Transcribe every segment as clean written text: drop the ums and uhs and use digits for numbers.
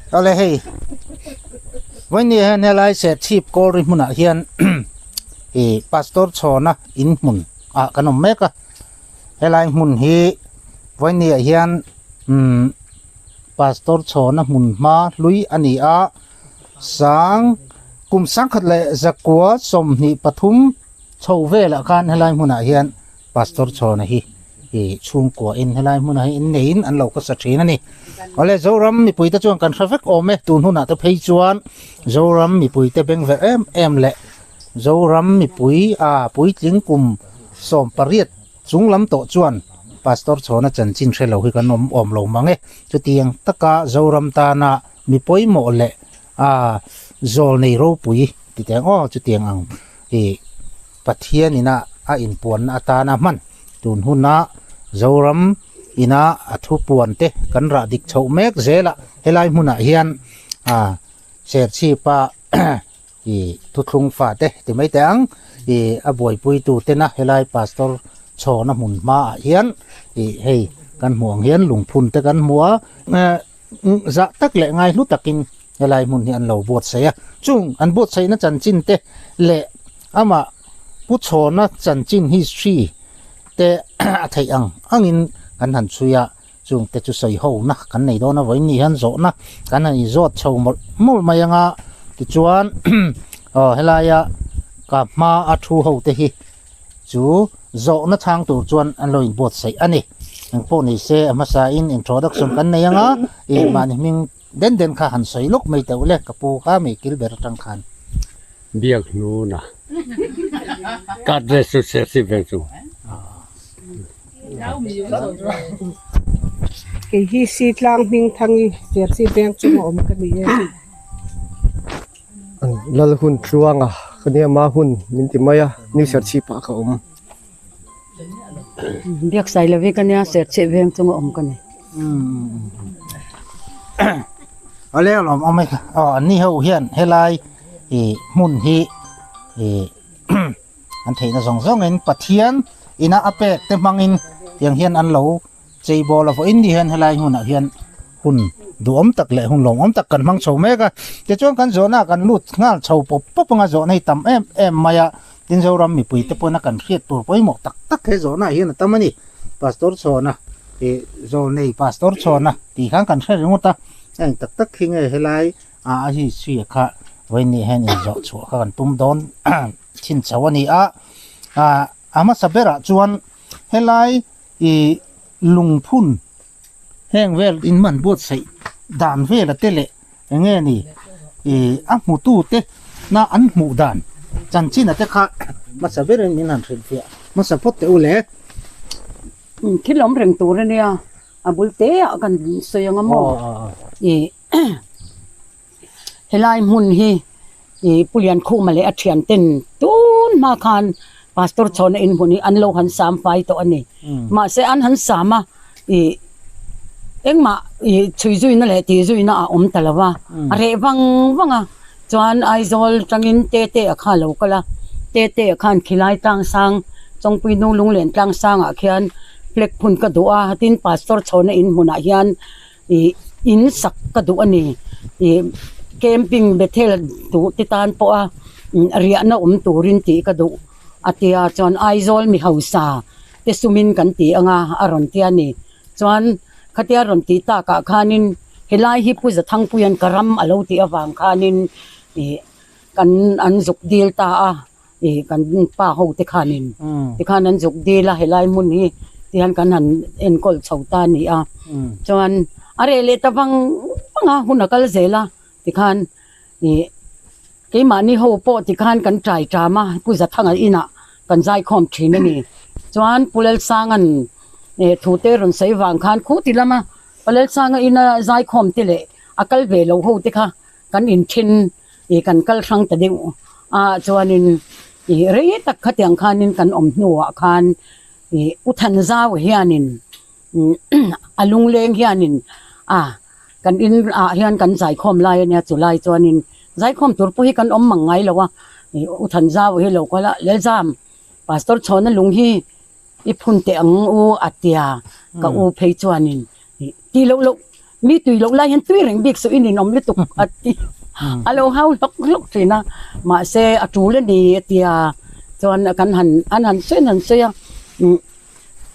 Awle hei vawiin hian helai Serchhip Kawlri hmunah hian ih Pastor Chhawna in hmun ah kan awm mek a helai hmun hi vawiin ah hian umm Pastor Chhawna hmun hma hlui a ni a sang kum sangkhat leh zakua 23 chho velah khan helai hmunah hian Pastor Chhawna hi ih chhungkua in helai hmunah hi inneiin an lo khawsa thin a ni. Awle Zoram mipuite chuan kan hre vek awm e tun hunah te phei chuan Zoram mipuite beng verh em em leh Zoram mipui a puitling kum 18 chung lam tawh chuan Pastor Chhawna chanchin hre lo hi kan awm awm lo mang e. Chutiang taka Zoram tana mi pawimawh leh a zawl nei ropui titeng aw chutiang ang ih Pathian ina a inpuanna atana hman tun huna Zoram ina a thu puan te kan rah dik chhoh mek zel a, helai hmunah hian ah Serchhipa ih thuthlung fa te ti mai teh ang ih a buaipui tu tena helai Pastor chhawna hmun hmaah hian ih hei kan hmuh ang hian lungphun te kan hmu a eh zah tak leh ngai hlu takin helai hmun hi an lo buatsaih a, chung an buatsaihna chanchin te leh amah Pu Chhawna chanchin history te a theih ang angin kan han chhui a, chung te chu sawi ho na kan nei dawn a vawiin ni hian zawhna kan han inzawt chho mawlh mawlh mai ang a, tichuan aw helaia ka hma a thu ho te hi chu zawhna chhang tur chuan an lo inbuatsaih a ni. Engpawh ni se a hmasa in introduction kan nei ang a, ih mahni hming den den kha han sawi lawk mai teuh le ka pu kha mei kil ber atang khan. Biak hnuna ka address chu Serchhip veng chu. Kei hi Sitlang Hmingthangi Serchhip veng chunga awm ka ni e. Lal hun tluanga ka nia ma hun min ti mai a New Serchhip ah ka awm. Biak sai lo hi ka nia Serchhip veng chunga awm ka ni. Awle alawm awm e aw an ni ho hian helai ih hmun hi ih an theihna zawng zawngin Pathian ina a pek te hmangin tiang hian an lo chei bawl a vawiin ni hian helai hmunah hian hun duhawm tak leh hun lawmawm tak kan hmang chho mek a tichuan kan zawhna kan lut nghal chho pawp pawp anga zawhna hi tam em em mai a tin Zoram mipui te pawhin a kan hriat tur pawimawh tak tak he zawhna ah hian a tam a ni Pastor Chhawna ih Zawlnei Pastor Chhawna tih khan kan hre ringawt a heng tak tak hi nge helai a a hi chhia kha vawiin ni hian inzawh chhuah kha kan tum dawn chin chho a ni a ah a hmasa berah chuan helai ih lungphun heng vel in man buatsaih dan vela te leh eng nge ni ih a hmutu te na an hmuh dan chanchin a te kha hmasa berin min han hrilhfiah hmasa phawt teh u le. Thil awm reng tur a nia a bul te ah kan sawi ang a maw ih helai hmun hi ih Pu Liankhuma leh a thian ten tun hma khan Pastor Chhawna in hmun hi an lo han sam fai tawh a ni. Mahse an han sam a ih engmah ih chhui zuina leh tih zuina a awm ta lo va, a reh vang vang a chuan Aizawl tangin Tete a kha a lo kal a, Tete a khan khilai tlang sang Chawngpui nu lunglen tlang sangah khian flag phun ka duh a tin Pastor Chhawna in hmunah hian ih in sak ka duh a ni ih camping bethel duh te tan pawha riahna awm turin tih ka duh a tia chuan Aizawl mi hausa te sumin kan ti anga a rawn tia ni chuan khatia rawn tih takah khanin helai hi Pu Zathangpuia'n ka ram a lo tih avang khanin ih kan an zuk dil ta a. Ih kan pa ho te khanin tikhan an zuk dil a helai hmun hi tihian kan han enkawl chho ta a ni a chuan a reh leh ta vang vang a hun a kal zel a tikhan ih keimahni ho pawh tikhan kan tai ṭam a Pu Zathanga inah kan zaikhawm ṭhin a ni chuan Pu Lalsanga'n ih thu te rawn sawi vang khan khuti lama Pu Lalsanga ina zaikhawm te leh a kal ve lo ho te kha kan inthen ih kan kal hrang ta deuh a chuanin ih rei tak khatiang khanin kan awm hnuah khan ih u Thanzau hianin a lungleng hianin a kan in ah hian kan zaikhawm lai ania chulai chuanin zaikhawm tur pawh hi kan awm mang ngai lo a ih u Thanzau hi lo kal a Lelzam Pastor Chhawna lung hi i phun teh ang u a tia ka u phei chuanin ih ti loh loh. Mi tui loh lai hian tui reng bik suh i ninawm lutuk a ti a lo hau hlawk hlawk thin a mahse a tul a ni a tia chuan kan han an han sawi an han sawi a umm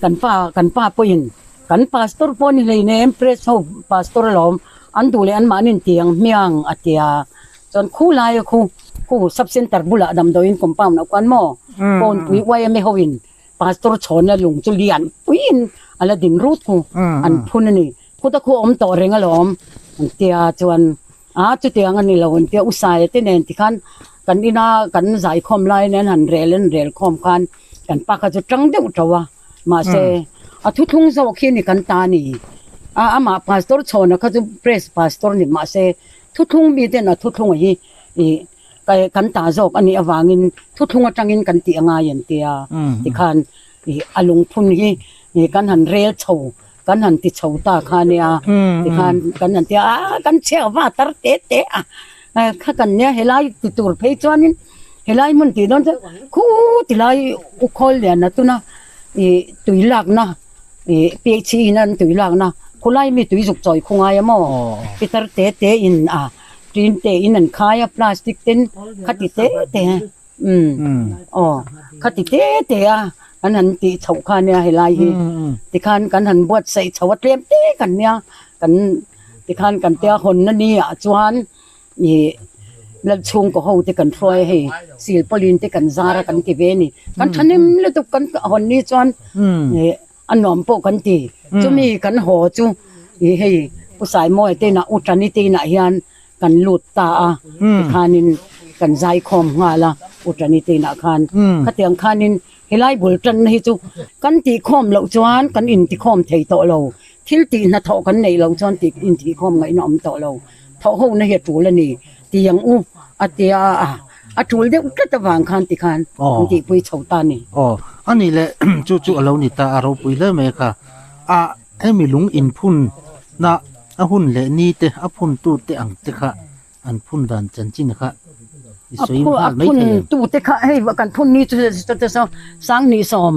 kan pa kan pa pawhin kan pastor pawh ni hleinem press ho pastor alawm an duh leh anmahni inti ang hmiang a tia chuan khu laia khu khu sub center bulah damdawiin compound ah khuan maw kawnpui yma hoin Pastor chhawnna lung chu lian puiin a la din rut khu an phun a ni. Khuta khu a awm tawh reng alawm an tia chuan a chutiang a ni lo an tia u Saia te nen tikhan kan ina kan zaikhawm lai nen han rel an rel khawm khan kan pa kha chu tang deuh tho a mahse a thuthlung zawk hi a ni kan ta a ni. A amah Pastor chhawna kha chu press pastor ni mahse thuthlung miten a thuthlung hi ih kan ta zawk a nih avangin thuthlung atangin kan tih a ngai an tia tikhan ih a lungphun hi ih kan han rel chho kan han ti chho ta kha nia tikhan kan han tia a kan chhiah va tar te te a kha kan nia helai ti tur phei chuanin helai hmun tih dawn chuan khu tilai u khawl lian a tuna ih tui lakna ih PHE in an tui lakna khulai mi tui zuk chawi khu ngai a maw pitar te te in a. Tin te in an khai a plastic ten khati te te umm aw khati te te a kan han tih chhoh kha nia helai hi tikhan kan han buatsaih chho a tlem te kan nia kan tikhan kan tia hawn na ni ah chuan ih lalchhungkaw ho te kan hruai a hei silpawlin te kan zar a kan ti ve a ni kan thahnem lutuk kan hawn ni chuan ih. A nuam pawh kan ti. Chumi kan haw chu ih hei Pu Saimawia te inah U Tani te inah hian kan lut ta a, tikhanin kan zaikhawm nghal a U Tani te inah khan. Khatiang khanin helai bul tanna hi chu kan tihkhawm loh chuan kan intikhawm thei tawh lo. Thil tih hnathawh kan neih loh chuan tih intihkhawm ngaihna awm tawh lo. Thawh hona hi a tul a ni ti ang u a tia a, a tul deuh tlat avang khan tikhan an tihpui chho ta a ni. Aw, a nih leh chu chu a lo ni ta a ropui hle mai kha. A hemi lung inphun na a hun leh ni te a phun tu te ang te kha an phun dan chanchin kha i sawi nghal mai thei em? A phun tu te kha hei kan phun ni chu Sanghnisawm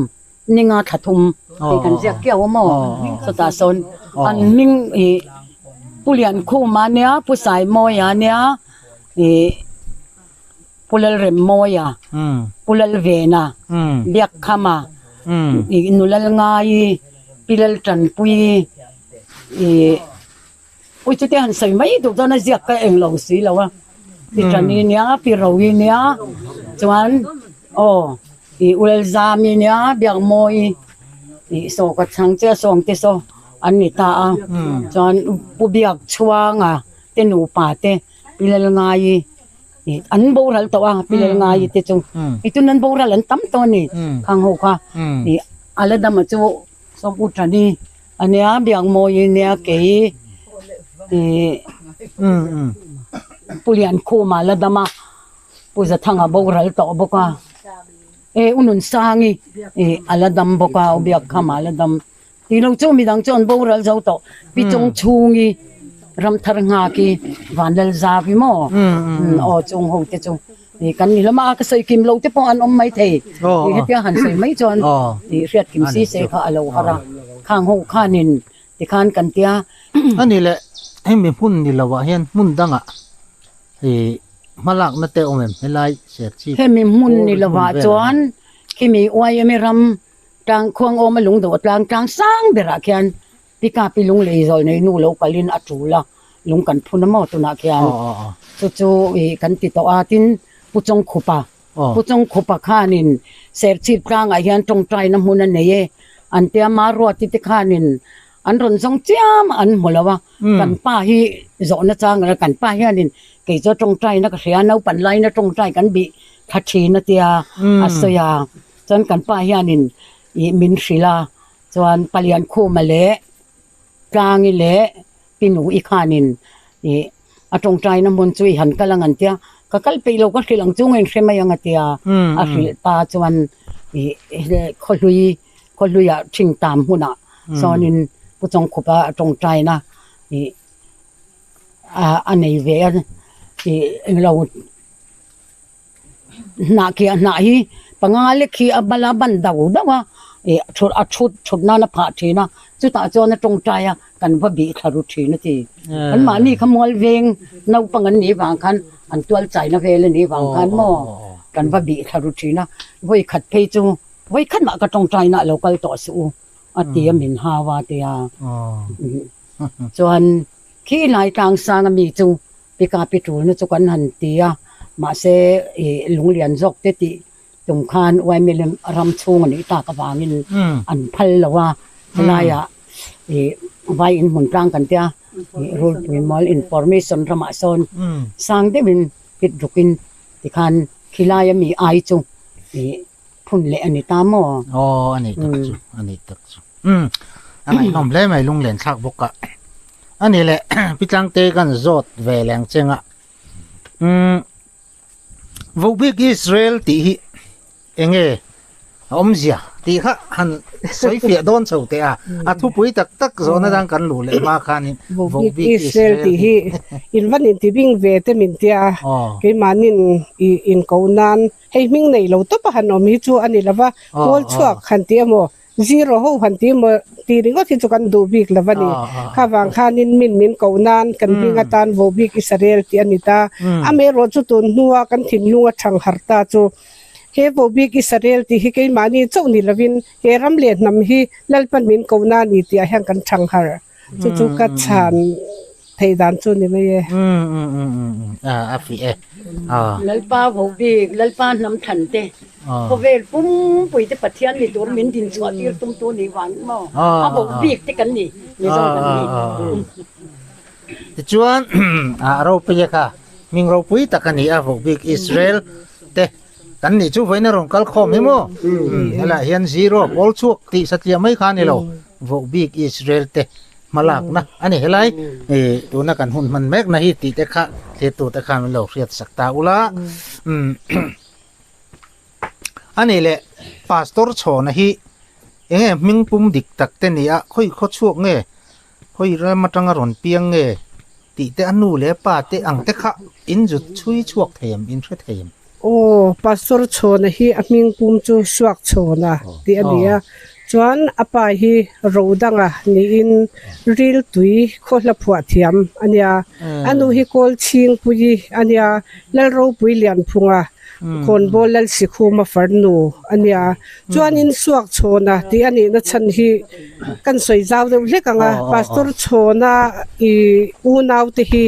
ninga thla thum tih kan ziak kiau a maw chutah sawn an hming ih Pu Liankhuma nia Pu Saimawia nia ih Pu Lalremmawia Pu Lalvena Biakkhama ih Nulalngaii Pi Laltanpuii ih. Ui chute han sawi mai duh dawn a ziak ka eng lo si lo a, pi Tani nia pi Rohi nia chuan aw ih Ulzami nia Biakmawi ih saw ka chhang che a sawng te saw an ni ta a chuan Pu Biakchhuanga te nupa te Pi Lalngaii ih an boral tawh a Pi Lalngaii te chu i tun an boral an tam tawh a ni khang ho kha ih a la dama chu saw Pu Tani. A nia Biakmawi nia kei ih Pu Liankhuma la dam a, Pu Zathanga boral tawh bawk a, e U Nunsangi ih a la dam bawk a, U Biakkhama la dam tih lo chu midang chu an boral zo tawh, Pi Chawngchhungi Ramthar Nghaki Vanlalzavi maw aw chung ho te chu. Ih kan ni hlawm a, ka sawi kim lo te pawh an awm mai thei. Ih hetia han sawi mai chuan ih hriat kim si se kha a lo har a, khang ho khanin tikhan kan tia. A ni leh, hemi hmun ni lo ah hian hmun dangah ih hmalakna te awm em helai Serchhip Hemi hmun ni lo ah chuan khimi YMA ram tlang khuang awma lungdawh tlang tlang sang berah khian Pickup i lung lei zawl nei nu lo kalin a tul a, lung kan phun a maw tunah khian chu chu ih kan ti tawh a, tin Pu Chawngkhupa, Pu Chawngkhupa khanin Serchhip tlangah hian tawngtaina hmun a nei e an tia Maruati te khanin an rawn zawng chiam a an hmu lo a, kan pa hi zawhna chang a kan pa hianin kei chu tawngtaina ka hria naupan laina tawngtai kan bih thla thin a tia a sawi a, chuan kan pa hianin ih min hrilh a. Chuan Paliankhuma leh Tlangi leh Pinu'i khanin ih a tawngtaina hmun chu i han kal ang an tia, ka kal peih lo ka hrilh ang chu ngain hre mai ang a tia, a hrilh ta chuan ih khawhlui khawhluiah thingtam hmunah sawnin Pu Chawngkhupa a tawngtaina ih a nei ve a ih englo. Hnah khi a hnah hi panga lek hi a bala ban deuh deuh a. Ih thut a thut thut nan a phah thin a, chutah chuan a tawngtai a kan va bih thla ru thin a ti. An mahni kha mual veng naupang an nih vang khan an tual chaina vel a nih vang khan maw kan va bih thla ru thin a, vawi khat phei chu vawi khat mah ka tawngtai na a lo kal tawh suh u a ti a min hau a tia. Chuan khi lai tlang sang ami chu pika pi tulna chu kan han ti a, mahse ih lunglian zawk te tih Tum khan YMLM ram chhung a nih tak avangin an phal lo a, helaiah ih vai in hmun tlang kan tia ih Rulpui Mual Information ramah sawn sang deuhin pit rukin tikhan khilai ami ai chu ih phun leh a ni ta maw? Aw a nih tak chu, a nih tak chu. Umm a ngaihnawm hle mai lunglen thlak bawk a. A nih leh Pi Tlangte kan zawt ve leng cheng a. Umm. Vohbik Israel tih hi enge a awmzia tih kha han sawi fiah dawn chho teh a, a thupui tak tak zawhna dang kan luh leh hma khanin Vohbik Israel tih hi in van inti bing ve te min tia keimahnin ih inko nan hei hming nei lo tawp a han awm hi chu a ni lova kawl chhuak han tih emaw Zero ho han ti maw ti ringawt hi chu kan duh bik lo a ni. Kha vang khanin min min koh nan kan hming atan vo bik Israel tih a ni ta. Amaherawh chu tun hnua kan thinlung a thang harh ta chu he vo bik Israel tih hi keimahni chauh ni lovin he ram leh hnam hi Lalpan min koh na a ni tih ah hian kan thang harh. Chu chu ka chhan theih dan chu ni mai e. A fih e. Lalpa vo bik, Lalpa hnam thlan te, khawvel pumpui te Pathian ni tur min din chhuah tir tum tu ni vang maw? A vo bik te kan ni, Mizo kan ni. Tichuan a ropui a kha, hming ropui tak a ni a, vo bik Israel te kan nih chu vawiin a rawn kal khawm hi maw? Helaiah hian zero pawl chhuak tih satliah mai kha a ni lo. Voh bik Israel te hmalakna a ni helai ih tuna kan hun hman mekna hi tih te kha thlir tur te khan min lo hriat sak ta ula umm a nih leh Pastor Chhawna hi eng nge hming pum dik tak te ni a khawi khaw chhuak nge khawi ram atanga rawn piang nge tih te a nu leh a pa te ang te kha in zut chhui chhuak thei em in hre thei em. Aw, Pastor Chhawna hi a hming pum chu Suak Chhawna tih a ni a, chuan a pa hi Rodanga niin Riltui khawhla phuah thiam a nia. A nu hi Kawlchhingpuii a nia, Lalropui Lianphunga Khawnbawl Lalsikhuma farnu a nia. Chuanin Suak Chhawna tih a nihna chhan hi kan sawi zau deuh hlek ang a, Pastor Chhawna i unaute hi,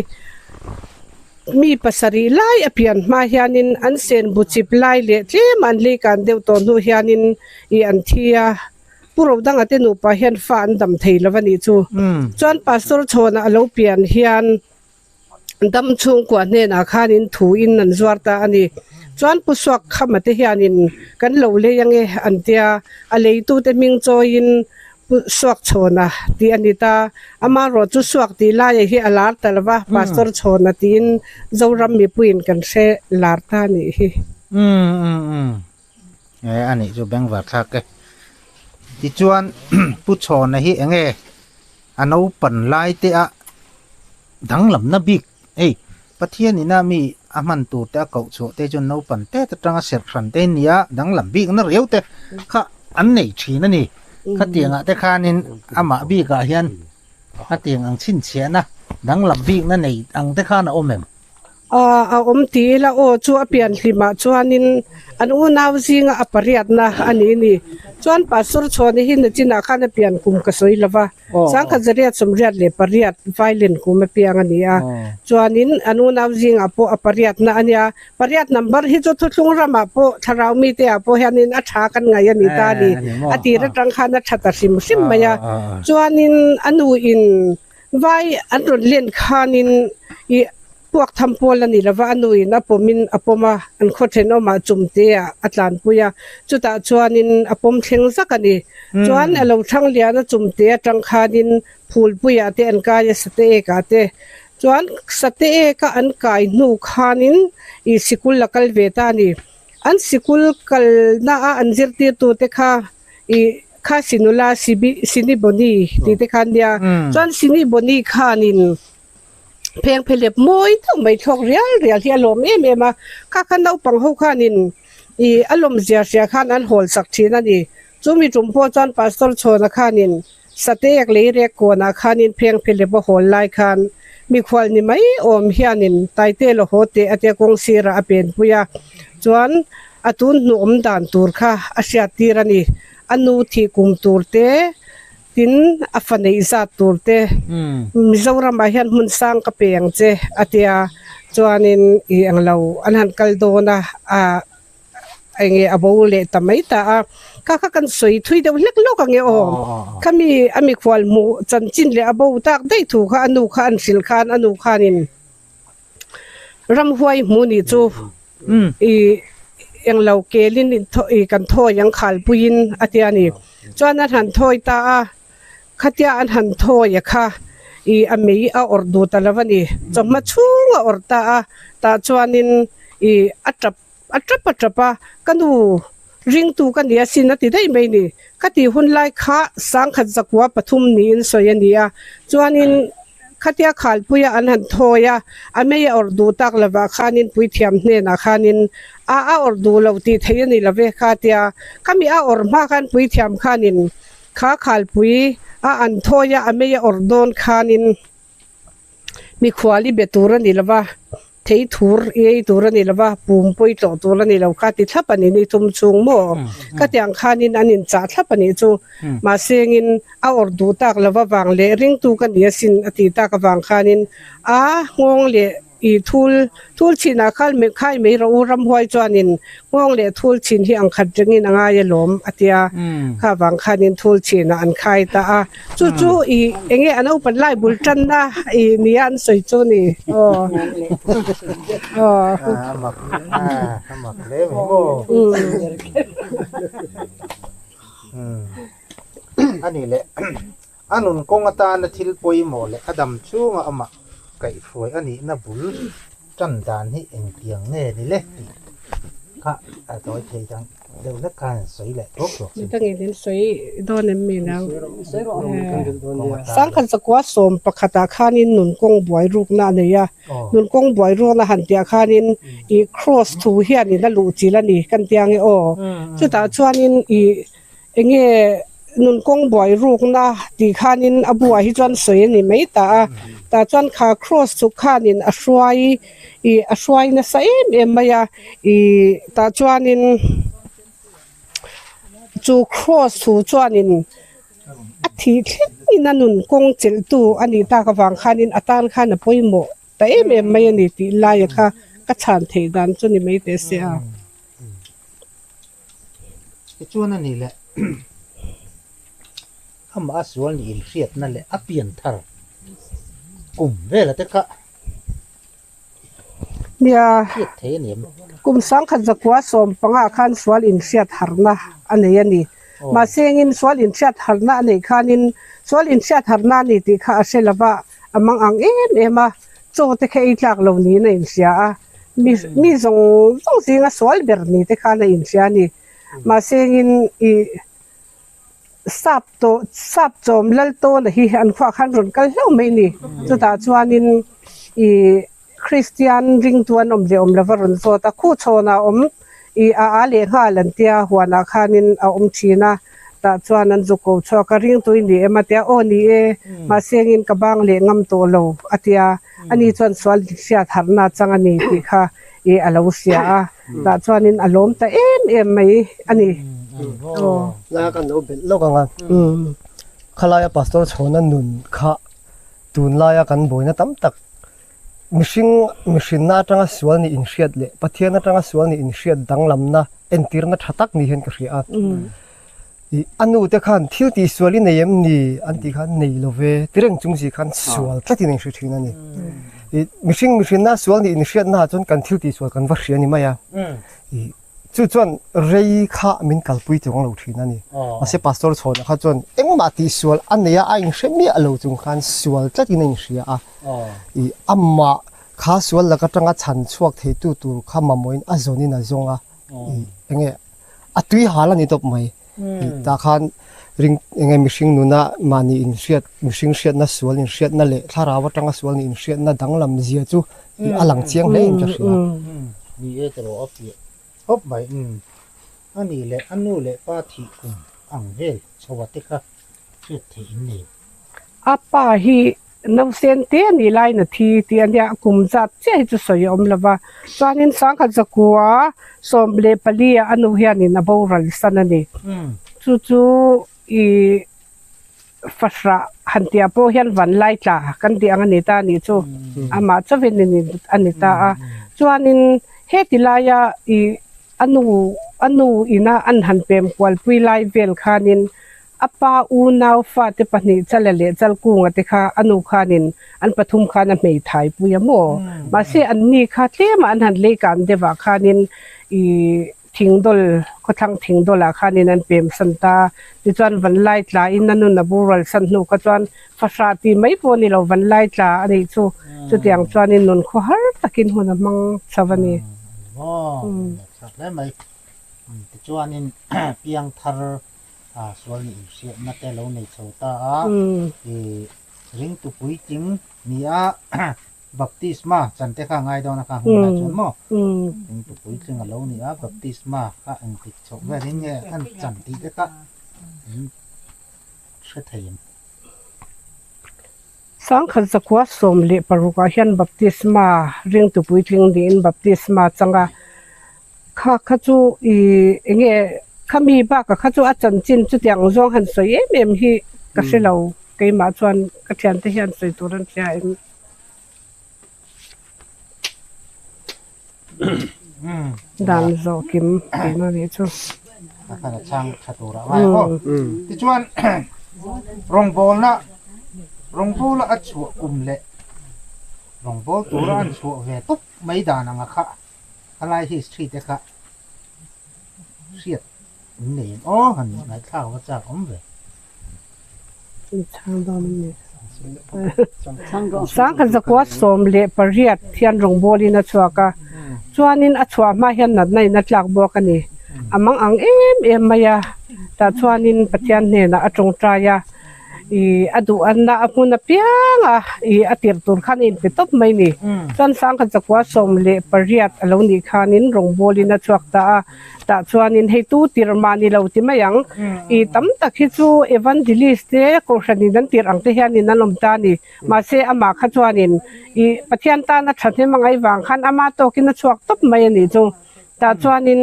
Mi pasarih lai a pian hma hianin an sen bu chip lai leh tlem an lei kan deuh tawh hnu hianin ih an thi a, Pu Rodanga te nupa hian fa an dam thei lo a nih chu. Chuan Pastor Chhawnah a lo pian hian dam chhungkua hnenah khanin thu in an zuar ta a ni. Chuan Pu Suak Khama te hianin kan lo lei ange an tia, a leitute hming chawiin Pu Suak Chhawna tih a ni ta. Amaherawh chu Suak tih laia hi a lar ta lova, Pastor Chhawna tiin Zoram mipuiin kan hre lar ta a nih hi. Umm umm umm e a nih chu bengvar thlak e. Tichuan Pu Chhawna hi enge a naupan lai te a danglamna bik hei Pathian ina mi a hman tur te a koh chhuah te chuan naupan tet atanga serh hran te nia danglam bikna riau te kha an nei thin a ni. Khatiangah te khanin amah bikah hian khatiang ang chhinchhiahna danglam bikna nei ang te khan a awm em? A awm ti ila aw chu a pian hlimah chuanin an unau zinga a pariatna a ni ni. Chuan Pastor Chhuani hi nachinah khan a pian kum ka sawi lova. Sangkhat zariat sawmriat leh pariat violin kum apiang a ni a, chuanin an unau zingah pawh a pariatna a nia. Pariat number hi chu thuthlung ramah pawh thlarau mite ah pawh hianin a tha kan ngaih a ni ta a ni. A tir atang khan a tha ta hrim hrim mai a. Chuanin a nuin vai an rawn len khanin ih Puak tham pawl a ni lova, a nuin a pawmin a pawm a, an khaw thenawmah chumte ah a tlanpui a, chutah chuanin a pawm thleng zak a ni. Chuan a lo thlang lian a chumte atang khanin phulpuiah te an kai a, sate ekah te. Chuan sate eka an kai hnu khanin ih sikul a kal ve ta a ni. An sikul kalna a an zirtirtute kha ih kha sinula sibi sini boni tih te kha ania. Chuan sini boni khanin Pheng phelep mawi deuh mai thlawk rial rial hi a lawm em em a, kha kha naupang ho khanin ih a lawm zia hria khan an hawl sak thin a ni. Chumi tum pawh chuan Pastor Chhawna khanin Sateek lei rek kawnah khanin pheng phelep a hawl lai khan mikhual ni mai awm hianin Taite la haw teh a tia kawng sirah a penpui a, chuan a tun hnu awm dan tur kha a hriat tir a ni. A nu thih kum tur te, tin a fa neih zat tur te, Mizoramah hian hmun sang ka pe ang che a tia, chuanin i englo an han kal dawn a, a. Enge a bo leh ta mai ta a, kha kha kan sawi thui deuh hlek lawk ang e aw. Khami a mikhual hmuh chanchin leh a bo tak daih thu kha a nu kha an hrilh khan a nu khanin ramhuai hmu nih chu i englo kelin i kan thawi ang khalpuiin a tia ni. Chuan an han thawi ta a. Khatia an han thawi a kha i a mei a awrh duh ta lo a ni. Chawhma chhung a awrh ta a, tah chuanin i a tap a tap a tap a, ka nu ringtu ka ni asin a ti daih mai ni. Ka tih hun lai kha sangkhat zakua pathum niin sawi a ni a, chuanin khatia khalpuia an han thawi a, a mei a awrh duh tak lovah khanin puithiam hnenah khanin a a awrh duh lo tih theih a ni lo ve kha tia khami a awrh hma khan puithiam khanin Kha khalpui a an thawi a, a mei a awrh dawn khanin mikhual i be tur a ni lo va, thei thur i ei tur a ni lo va, pum pawi tlawh tur a ni lo kha ti thlap a ni ni thum chhung maw? Ka tiang khanin an inchah thlap a nih chu. Mahsengin a awrh duh tak lo avang leh ringtu ka ni asin a tih tak avang khanin a nghawng leh I thul, thul chinah khan mi khai mai rawh u, ramhuai chuanin nghawng leh thul chin hi ang khat rengin a ngai alawm a tia, kha vang khanin thul chinah an khai ta a, chu chu i eng nge a naupan lai bul tanna i nia an sawi chu ni aw. Aw. A mak, a mak hle mai maw. A nih leh. A nun kawng atana thil pawimawh leh a dam chhunga amah kaihhruai a nihna bul tan dan hi engtiang nge ni le tih kha a tawi thei dang deuh hlek khan an sawi leh thuak thuak sin. Midangin an sawi dawn em mi nang? Sangkhat zakua sawm pakhatah khanin nun kawng buai rukna a nei a, nun kawng buai rukna han tihah khanin i cross thu hianin a luh chilh a ni kan tia nge aw. Chutah chuanin i Enge nun kawng buai rukna tih khanin a buah hi chuan sawi a ni mai ta a, tah chuan kha cross chu khanin a hruai ih a hruai nasa em em mai a, ih tah chuanin chu cross thu chuanin a thih thlengin a nun kawng chelh tu a nih tak avang khanin a tan khan a pawimawh ta em em mai a ni tih laia kha ka chhan theih dan chu ni mai teh se a. Tichuan a ni leh amah a sual nih inhriatna leh a pian thar kum vela te kha Nia, hriat thei a ni em? Kum sangkhat zakua sawm panga khan sual inhriat harna a nei a ni. Mahse engin sual inhriat harna a neih khanin sual inhriat harna a ni tih kha a hre lova, a mang ang em em a, chaw te kha ei tlak lo niin a inhria a. Mi mi zawng zawng zinga sual ber ni te khan a inhria a ni. Mahse engin ih sap tawh sap chawm lal tawna hi an khuah khan rawn kal hlauh mai a ni. Chutah chuanin ih Kristian ringtu an awm leh awm lova rawn zawt a, khu chhawnah a awm ih a a leh nghal an tia huanah khanin a awm thin a. Tah chuan an zu ko chhuak a, ringtu i ni em a tia, aw ni e, mahse engin ka bang leh ngam tawh lo a tia. Ani chuan sual hriat harhna chang a ni tih kha i a lo hria a, tah chuanin a lawm ta em em mai a ni. Aw. Laia kan lo belh lawk ang a, khalaia Pastor Chhawna nun kha tunlaia kan buaina tam tak mihring mihrinna atanga sual nih inhriat leh Pathian atanga sual nih inhriat danglamna entirna tha tak ni hian ka hria a. Ih a nu te khan thil tih sual i nei em ni an tih khan nei lo ve ti reng chung si khan sual tlatin a inhre thin a ni. Ih mihring mihrinna sual nih inhriatna ah chuan kan thil tih sual kan va hria ni mai a. Ih chu chuan rei kha min kalpui chuang lo thin a ni. Mahse pastor chhawnah kha chuan engmah tih sual a nei a, a inhre miah lo chung khan sual tlatin a inhria a. Ih amah kha sual lak atanga chhan chhuak theitu tur kha mamawhin a zawnin a zawng a. Ih enge a tui hal a ni tawp mai. Tah khan ring enge mihring nuna mahni inhriat mihring hriatna sual inhriatna leh thlarau atanga sual nih inhriatna danglam zia chu a lang chiang hle in ka hria. Ni e tawh a piah khawp mai. A nih leh a nu leh pa thih kum. ang vel chho a te kha hriat theih in nei. A pa hi nausen te a nih laiin a thi tih a nia, kum zat chiah hi chu sawi a awm lo va. Chuanin sangkhat zakua 14 ah a nu hianin a boral san a ni. Chu chu i fahrah han tih ah pawh hian van lai tla kan tih ang a ni ta a nih chu amah chauhin a ni ta a chuanin heti laia i a nu a nu ina an han pem kual pui lai vel khanin a pa unau fate pahnih chala leh chalkunga te kha a nu khanin an pathum khan a hmeithai pui a maw mahse an ni kha tlema an han lei kan deuh ah khanin i Thingdawl, khawthlang thingdawlah khanin an pem san ta. Tichuan Vanlai tlain a nun a boral san hnu kha chuan fahrah tih mai pawh a ni lo, Vanlai tla a nih chu. Chutiang chuanin nun khaw har takin hun a hmang chho a ni. Aw, thlak hle mai. Tichuanin piangthar sual nih inhriatna te lo nei chho ta a. Ringtu puitling ni a baptisma chan te kha ngai dawn a kha hmun lai chuan maw ringtu puitling a lo ni a baptisma kha engtik chhoh vel in nge an chan tih te kha in hre thei em. Sangkhat zakua 16 ah hian baptisma ringtu puitling niin baptisma chang a kha kha chu ih enge khami bakah kha chu a chanchin chutiang zawng han sawi em em hi ka hre lo keimah chuan ka thiante hian sawi tur an hria em. Dan zawh kim tihna a nih chu. A khan a chhang tha tur a ngai aw. Tichuan rawngbawlna rawngbawla a chhuah kum leh rawngbâwl tura an chhuah ve tawp mai dan anga kha a lai history te kha hriat in nei em aw han ngaihthlak va chak awm ve. Sangkhat zakua 18 hian rawngbawlin a chhuak a, chuanin a chhuah hma hian natna in a tlak bawk a ni. A mang ang em em mai a, tah chuanin Pathian hnenah a tawngtai a. Ih a duh anna a hmun apiang a ih a tirh tur khan a inpe tawp mai ni. Chuan sangkhat zakua 18 a lo nih khanin rawngbawlin a chhuak ta a, tah chuanin hei tu tirh mah ni lo ti mai ang. Ih tam tak hi chu evangelist te kohhranin an tirh ang te hianin an awm ta a ni. Mahse amah kha chuanin ih Pathian tana thahnem a ngaih vang khan ama tawkin a chhuak tawp mai a nih chu. Tah chuanin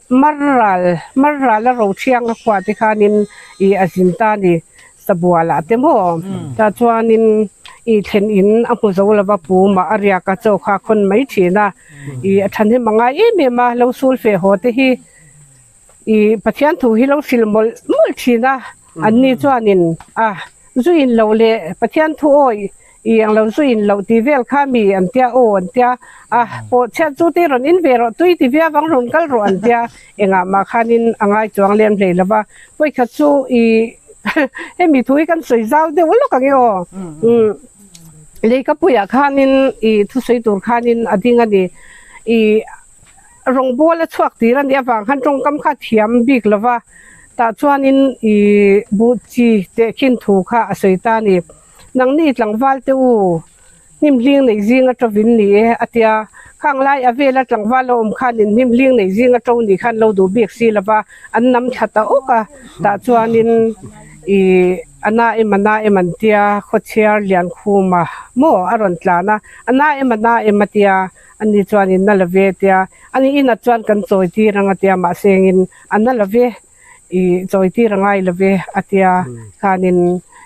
Marral, Marral a ro thiang a khuah te khanin ih a zin ta a ni, Sabualah te maw. Tah chuanin ih thlen in a hmu zo lova pum ah a riak a chaw kha a khawn mai thin a, ih a thahnem a ngai em em a, lo sul feh haw te hi ih Pathian thu hi lo hrilh mawlh mawlh thin a, anni chuanin a zu in loh leh Pathian thu awih I ang lo zu in loh tih vel kha mi an tia aw an tia a pawh chhiat chu te rawn in ve rawh tui ti viau ang rawn kal rawh an tia engah mah khanin a ngai chuang lem hlei lo va vawikhat chu i hemi thu hi kan sawi zau deuh lawk ang e aw umm leikapuiah khanin i thusawi tur khanin a ding a ni i Rawngbâwl a chhuak tir a nih avang khan tawngkam kha a thiam bik lo va, tah chuanin ih buh chi tehkhin thu kha a sawi ta a ni. Nangni tlangval te u, hnim hling nei zinga ṭovin ni e, a tia. Khang lai a vela tlangval a awm khanin hnim hling nei zinga ṭo nih khan lo duh bik si lo va, an nam thla ta awk a, tah chuanin ih a na em a na em an tia, khawchhiar Liankhuma maw a rawn tlan a, a na em a na em a tia. Ani chuanin na la ve tia, ani inah chuan kan chawi tir ang a tia, mahse engin a na la ve, ih chawi tir a ngai la ve a tia, khanin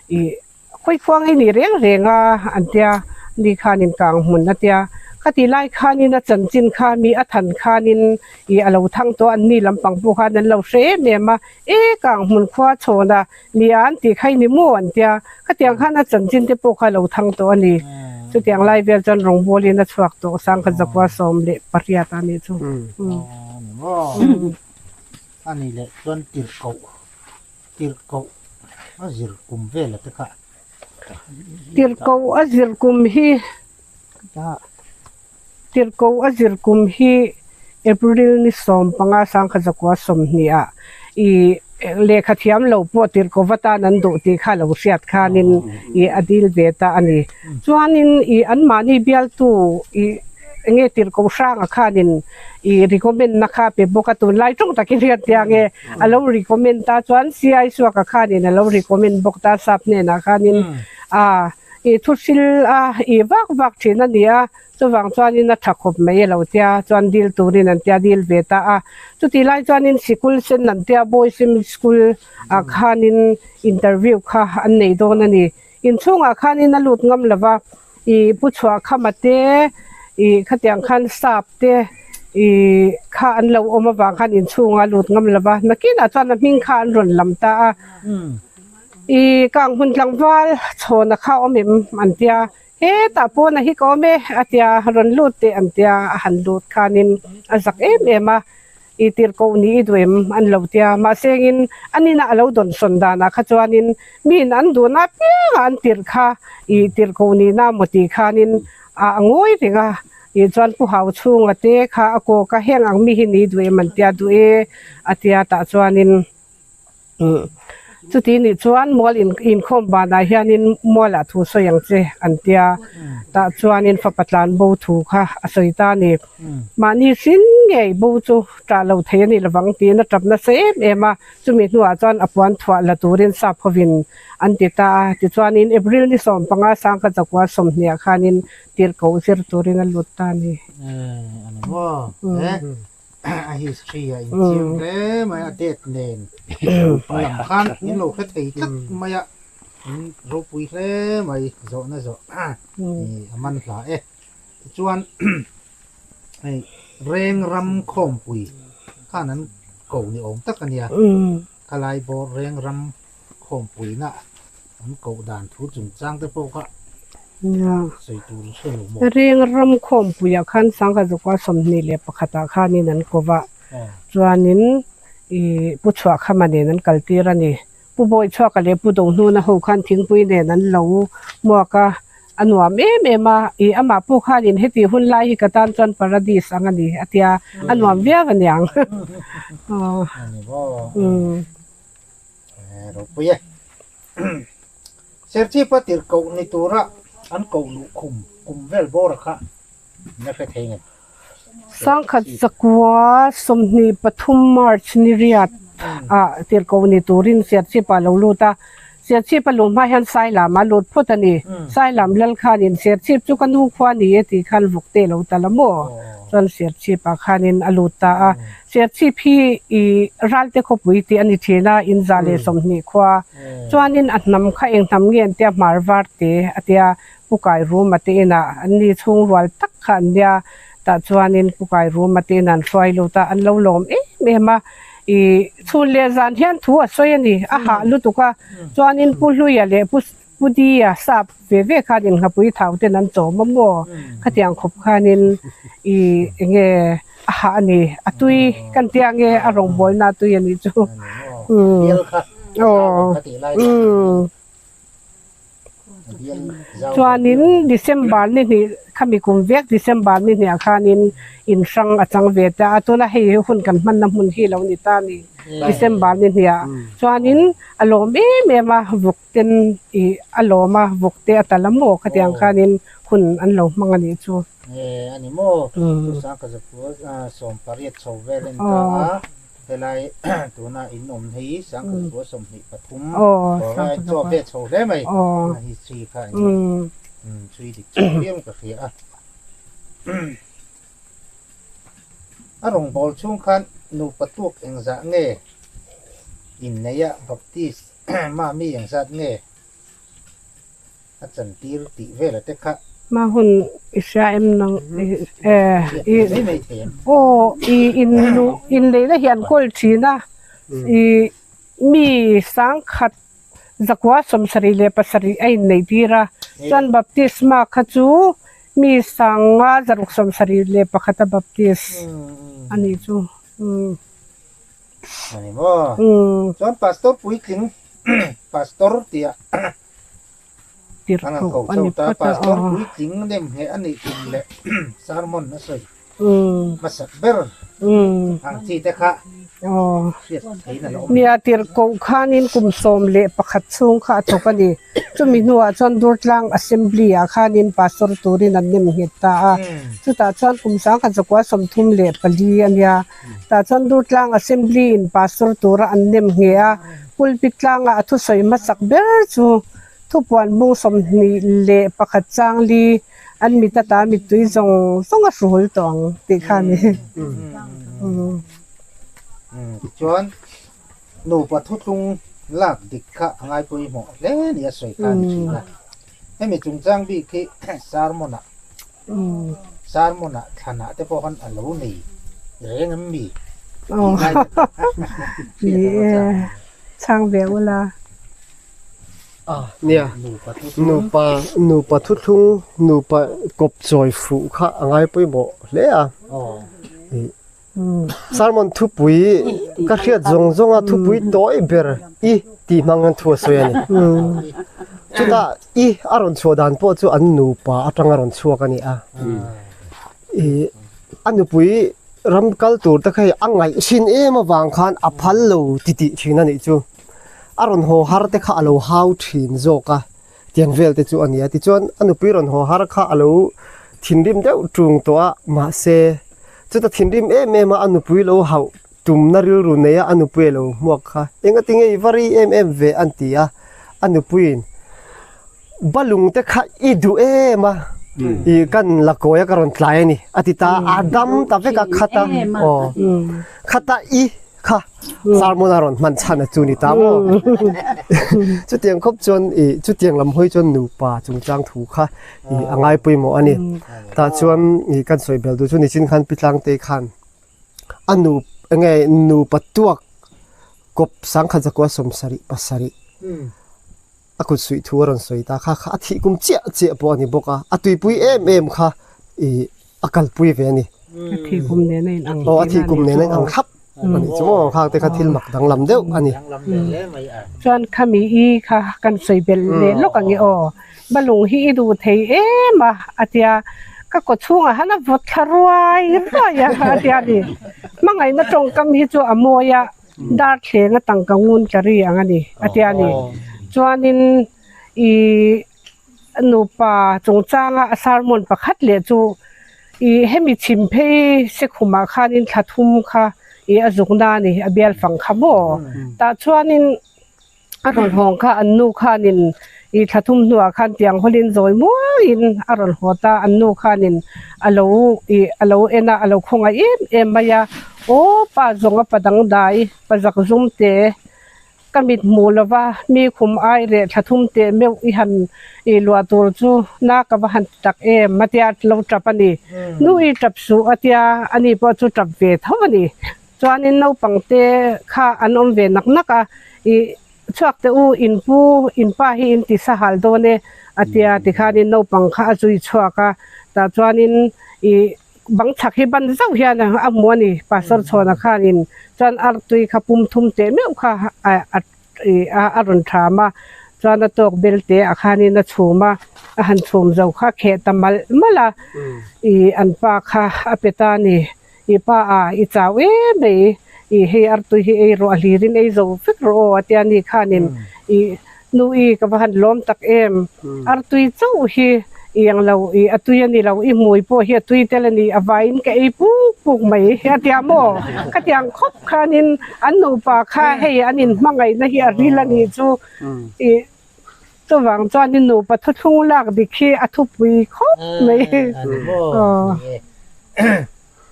ih khawi khuang ei ni reng reng a an tia, ani khanin kang hmun a tia, khati lai khanin a chanchin kha mi a than khanin ih a lo thang tawh a, anni lampang pawh khan an lo hre em em a, e kang hmun khua chhawn a Nia an tih kha i ni maw an tia, khatiang khan a chanchin te pawh kha a lo thang tawh a ni. Chutiang lai vel chuan rawngbawlin a chhuak tawh sangkhat zakua 18 a nih chu. Ni maw? A nih leh chuan tirhkoh, tirhkoh a zir kum vel a te kha. Tirhkoh a zir kum hi, tirhkoh a zir kum hi April ni 15 sangkhat zakua 20 ah i lehkha thiam lo pawh tirhkoh va tan an duh tih kha lo hriat khanin i a dil ve ta a ni. Chuanin i anmahni bialtu i. enge tirhkoh hranga khanin ih recommend na kha pe bawk a tunlai tawng takin hian tia nge a lo recommend ta chuan CI Suaka khanin a lo recommend bawk ta sap hnenah khanin a ih thu hril a ih vak vak thin a ni a chuvang chuanin a tha khawp mai a lo tia chuan dil turin an tia dil ve ta a chutih lai chuanin sikul sen an tia boys school ah khanin interview kha an nei dawn a ni. Inchhungah khanin a lut ngam lo va, ih pu chhuah khama te, ih khatiang khan sap te ih kha an lo awm avang khan inchhunga lut ngam lo va, nakinah chuan a hming kha an rawn lam ta a. Ih kang hmun tlangval chhawna kha awm em an tia, hetah pawna hi ka awm e a tia, rawn lut teh an tia, a han lut khanin a zak em em a. I tirhkoh nih i duh em? An lo tia. Mahse engin an inah a lo dawnsawn danah kha chuanin miin an duhna apiangah an tirh kha i tirhkoh nihna maw tih khanin a ngawi reng a. Ih chuan Pu Hau chhunga te kha a kawk a, heng ang mi hi nih duh em an tia duh e a tia tah chuanin Chuti nih chuan mual inkhawm banah hianin mualah thu sawi ang che an tia. Tah chuanin fapa tlan bo thu kha a sawi ta a ni. Mahni hrin ngei bo chu ṭah lo thei a nih lovang tiin a ṭap nasa em em a. Chumi hnuah chuan a puan thuah la turin sap hovin an ti ta a. Tichuanin April ni 15 sangkhat zakua 20 khanin tirhkoh zir turin a lut ta a ni. A history a inchiang hle mai a date nen lam khan in lo hre thei tlat mai a in ropui hle mai zawhna zawh a man hla e tichuan hei reng ram khawmpui khan an ko ni awm tak a nia khalai bawr reng ram khawmpui na an koh dan thu chungchang te pawh kha sawi tur hre lo maw? Reng ram khawmpuiah khan sangha zukua 21 ah khanin an ko va, chuanin ih Pu Chhuahkhama nen an kal tir a ni. Pu Bawichhuaka leh Pu Dohnuna ho khan thingpui nen an lo hmuak a, a nuam em em a, ih amah pawh khanin heti hun lai hi ka tan chuan paradis ang a ni a tia, a nuam viau a niang. A ni maw? Umm. Ropui e. Serchhipa tirhkoh ni tura an koh luh khum kum vel bawra kha na hre thei ngem? Sangkhat zakua 23 March ni riat ah tirhkoh ni turin Serchhipa lo lut a. Serchhipa luh hma hian Sailam a lut phawt a ni. Sailam lal khanin Serchhip chu ka nu khua ni e tih khan vawkte lo ta la maw? Chuan Serchhipa khanin a lut ta a. Serchhip hi i Ralte khawpui tih a ni thin a, in 120 khua. Chuanin a hnam kha eng hnam nge an tia hmar var te a tia Pu Kai Ruma te inah an ni chhung rual tak kha an nia. Tah chuanin Pu Kai Ruma te inah an hruai lut a, an lo lawm em em a. I chhun leh zan hian thu a sawi a ni, a hah lutuk a. Chuanin Pu Hluia leh Pu Pu Dia sap ve ve khan inngapui thau ten an chawm a maw? Khatiang khawp khanin i enge a hah a ni, a tui kan tia nge a rawngbawlna a tui a nih chu. Aw umm. Chuanin December ni hnih khami kum vek December ni hnih ah khanin in hrang a chang ve ta a, tuna hei hi hun kan hmanna hmun hi lo ni ta a ni December ni hnih ah chuanin a lawm em em a vawk ten ih a lawm a vawk te a tal a maw khatiang khanin hun an lo hmang a nih chu. A ni maw? Chusang ka zakua 18 chho vel a ni ta a. Helai tuna in awm hi sangkhat 23 chaw ve chho hle mai a hi chhui kha a ni chhui dik chho viau ka hria a a rawngbâwl chhung khan nupa tuak engzah nge inneih a baptist mami engzat nge A chantir tih vel a te kha. Hma hun i hria em nang i aw i in luh in leina hi an kawl thin a i mi sangkhat 177 a in nei tir a chuan baptisma kha chu mi 571 a baptis a nih chu. A ni maw? Chuan pastor puitling pastor tih ah Tirhkoh a ni phawt a, Pastor puitling nem ngheh a nih tum leh sermon a sawi. Hmasak ber ang chi te kha hriat theihin a lo awm. Nia tirhkoh khanin kum 11 chhung kha a thawk a ni. Chumi hnuah chuan Durtlang Assembly ah khanin Pastor turin an nem nghet ta a. Chutah chuan kum 1934 a nia. Tah chuan Durtlang Assembly in Pastor tura an nem ngheh a. Pulpit tlangah a thusawi hmasak ber chu Thupuan bung 21 chang li an mit ata mittui zawng zawng a hruhul tawh ang tih kha a ni. Tichuan, nupa thuthlung lak dik kha a ngaipawimawh hle ni a sawi kha a ni thin a. Hemi chungchang bik hi sermon-ah sermon-ah thlanah te pawh khan a lo nei reng em mi? Tih lai te kha hriat a va chak. Chhang ve ula. Nia, nupa nupa thuthlung nupa kawp chawi fuh kha a ngai pawimawh hle a. Sermon thupui ka hriat zawng zawng a thupui tawi ber i tih hmang hian thu a sawi a ni. Chutah i a rawn chhuah dan pawh chu an nupa atanga rawn chhuak a ni a. Ih a nupui ram kal tur te kha hei a ngaihhrin em avang khan a phal lo titih thin a nih chu. A rawn haw har te kha a lo hau thin zawk a, tiang vel te chu a ni a. Tichuan a nupui rawn haw har kha a lo thinrim deuh tung tawh a, mahse chuta thinrim em em a a nupui lo hauh tumna rilru nei a a nupui a lo hmuak kha engati nge i va ri em em ve an ti a, a nupuiin balung te kha i duh em a i kan la kawi a ka rawn tlai a ni a ti ta a dam ta vek a khata aw khata i kha sermon a rawn hman chhan a chu ni ta maw chutiang khawp chuan i chutiang lam hawi chuan nupa chungchang thu kha i a ngai pawimawh a ni tah chuan i kan sawi bel duh chu nichin khan pi tlangte khan a nu enge nupa tuak kawp sangkhat zakua sawmsarih pasarih a kut suih thu a rawn sawi ta kha kha a thih kum chiah chiah pawh a ni bawk a a tuipui em em kha ih a kalpui ve a ni a thih kum nen a inang aw a thih kum nen a inang thlap a nih chu maw khang te kha thil mak danglam deuh a ni chuan khami i kha kan sawi belh leh lawk ang e aw balung hi i duh thei em a a tia ka kaw chhungah han a vawt thla ruai ruai a a tia ni hmangaihna tawngkam hi chu a mawi a Darthleng a tangka ngun tla ri ang a ni a tia a ni. Chuanin ih nupa chungchanga a sermon pakhat leh chu ih hemi chhim phei Sekhumah khanin thla thum kha ih a zukna a ni a bial fang kha maw. Tah chuanin a rawn hawng kha an nu khanin ih thla thum hnuah khan tiang hawlin zawi muangin a rawn haw ta an nu khanin a lo ih a lo en a a lo khawngaih em em mai a. Aw pa zawng a pa dangdai pa zak zum te ka mit hmuh lova mi khum ai reh thla thum teh meuh i han ih luah tur chu na ka va han ti tak em a tia lo tap a ni. Nu i tap suh a tia ani pawh chu tap ve tho a ni. Chuanin naupang te kha an awm ve nak nak a ih chhuak teh u in pu in pa hi in ti sahal dawn e a tia tikhanin naupang kha a zui chhuak a tah chuanin ih Bang chhak hi ban zauh hian a hmu a ni. Pastor Chhawna khanin chuan artui kha pum thum teh meuh kha a rawn tham a, chuan a tawk bel te ah khanin a chhum a, a han chhum zo kha kheh ta malh malh a, ih an pa kha a pe ta a ni. I pa a, i chau em mai, ih hei artui hi ei rawh a hlirin ei zo vek rawh aw a tia ni khanin ih Nu i ka va han lawm tak em. Artui chauh hi i ang lo i a tui a ni lo i hmui pawh hi a tui tel a ni a vaiin ka ei puk puk mai a tia maw khatiang khawp khanin an nupa kha hei an inhmangaihna hi a ril a nih chu i chuvang chuanin nupa thuthlung lak dik hi a thupui khawp mai.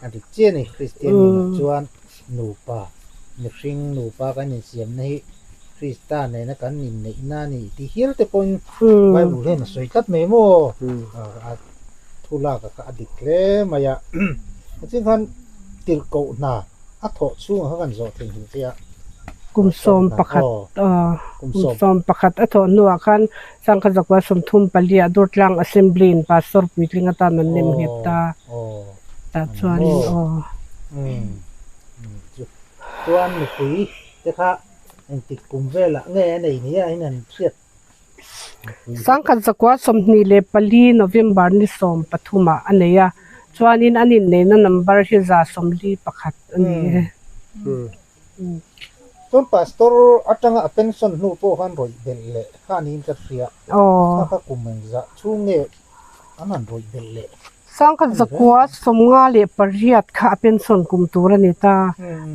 A dik chiah a ni, Kristian nunah chuan nupa, mihring nupa kan insiamna hi Krista nena kan inneihna a ni tih hial te pawhin Bible hian a sawi tlat mai maw? A thu lak a kha a dik hle mai a. Chuan khan tirhkoh hna a thawh chhungah kha kan zawh theihnghilh che a. Kum 11, kum 11 a thawh hnuah khan Sangkhat zakua 34 ah Durtlang Assembly in Pastor puitling atan an nem nghet ta. Tah chuanin aw. Chuan mipui te kha engtik kum velah nge a nei nia in an hriat. Sangkhat zakua 24 November ni 13 ah a nei a. Chuanin an inneihna number hi 141 a ni e. Chuan Pastor atanga a pension hnu pawh khan rawih belh leh kha niin ka hria. Kha kha kum engzah chhung nge an han rawih belh leh? Sangkhat 958 kha a pension kum tur a ni ta.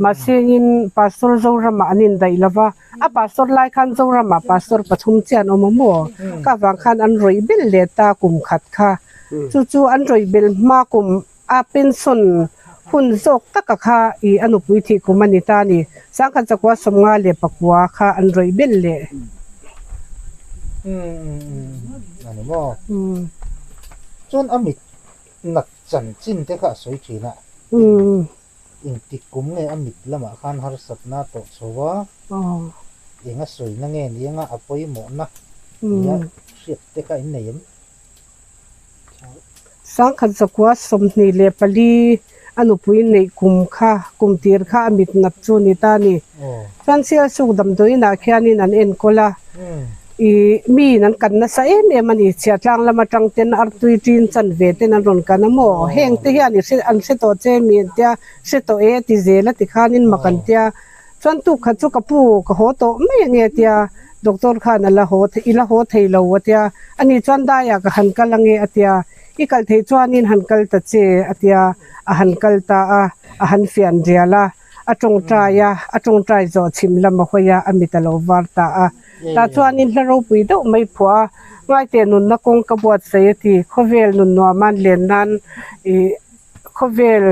Mahsengin Pastor Zoramah an indaih lo va, a Pastor lai khan Zoramah Pastor pathum chiah an awm a maw? Ka avang khan an rawih belh leh ta kum khat kha. Chu chu an rawih belh hma kum a pension hun zawk taka kha i a nupui thih kum a ni ta a ni. 1959 kha an rawih belh leh. A ni maw? Chuan a mit nat chanchin te kha a sawi thin a. Engtik kum nge a mit lamah khan harsatna a tawh chho a, eng a sawina nge ni anga a pawimawhna nia hriat te kha in nei em? 1924 a nupui neih kum kha kum tir kha a mit nat chu ni ta a ni. Chuan Sialsuk damdawiinah khianin an enkawl a, ih miin an kan nasa em em a ni. Chhiahtlang lam atang ten artui ṭin chan ve ten an rawn kan a maw? Heng te hian i hre an hre tawh che mi an tia, hre tawh e ti zel a ti khanin mak an tia. Chuan tuk khat chu ka pu ka haw tawh mai ange a tia, doctor khan a la haw i la haw thei lo a tia, ani chuan daiah ka han kal ange a tia, i kal theih chuanin han kal ta che a tia, a han kal ta a, a han fian rial a, a tawngtai a, a tawngtai zawh chhim lam a hawi a, a mit a lo var ta a. Tah chuanin hla ropui deuh mai phuah a, ngaiteh nunna kawng ka buatsaih a ti, khawvel nun nuaman len nan ih Khawvel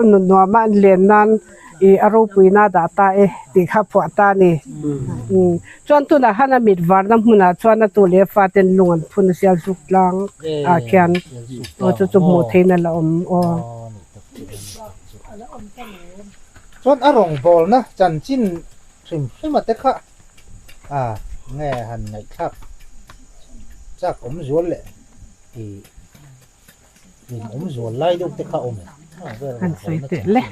nun nuama an len nan ih a ropuina a dah ta e tih kha a phuah ta a ni. Chuan tunah khan a mit varna hmunah chuan a tu leh fa ten lung an phun a sial zuk tlang ah khian aw chu chu hmuh theihna la awm aw. Chuan a rawngbawlna chanchin hrim hrima te kha a nge han ngaihthlak chak awm zual leh ih. Han sawi teh le.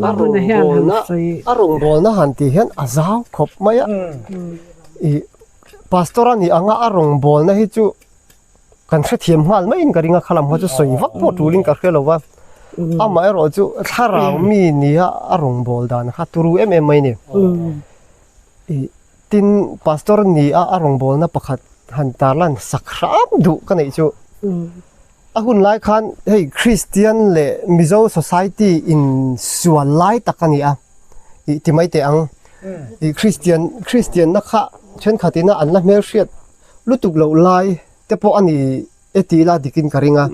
Mahmuna hian han sawi. A rawngbawlna han tih hian a zau khawp mai a. Ih pastor a nih anga a rawngbawlna hi chu kan hrethiam nghal maiin ka ring a khalam kha chu sawi vak pawh tulin ka hre lo va. Amaherawh chu thlarau mi nia a rawngbâwl dan kha turu em em mai a ni. Ih tin pastor nia a rawngbawlna pakhat han tarlan sak hram duh ka neih chu a hun lai khan hei Christian leh Mizo society in sual lai tak a ni a ih ti mai teh ang ih Christian Christian na kha thenkhat ina an la hmelhriat lutuk loh lai te pawh a ni e tih ila dikin ka ring a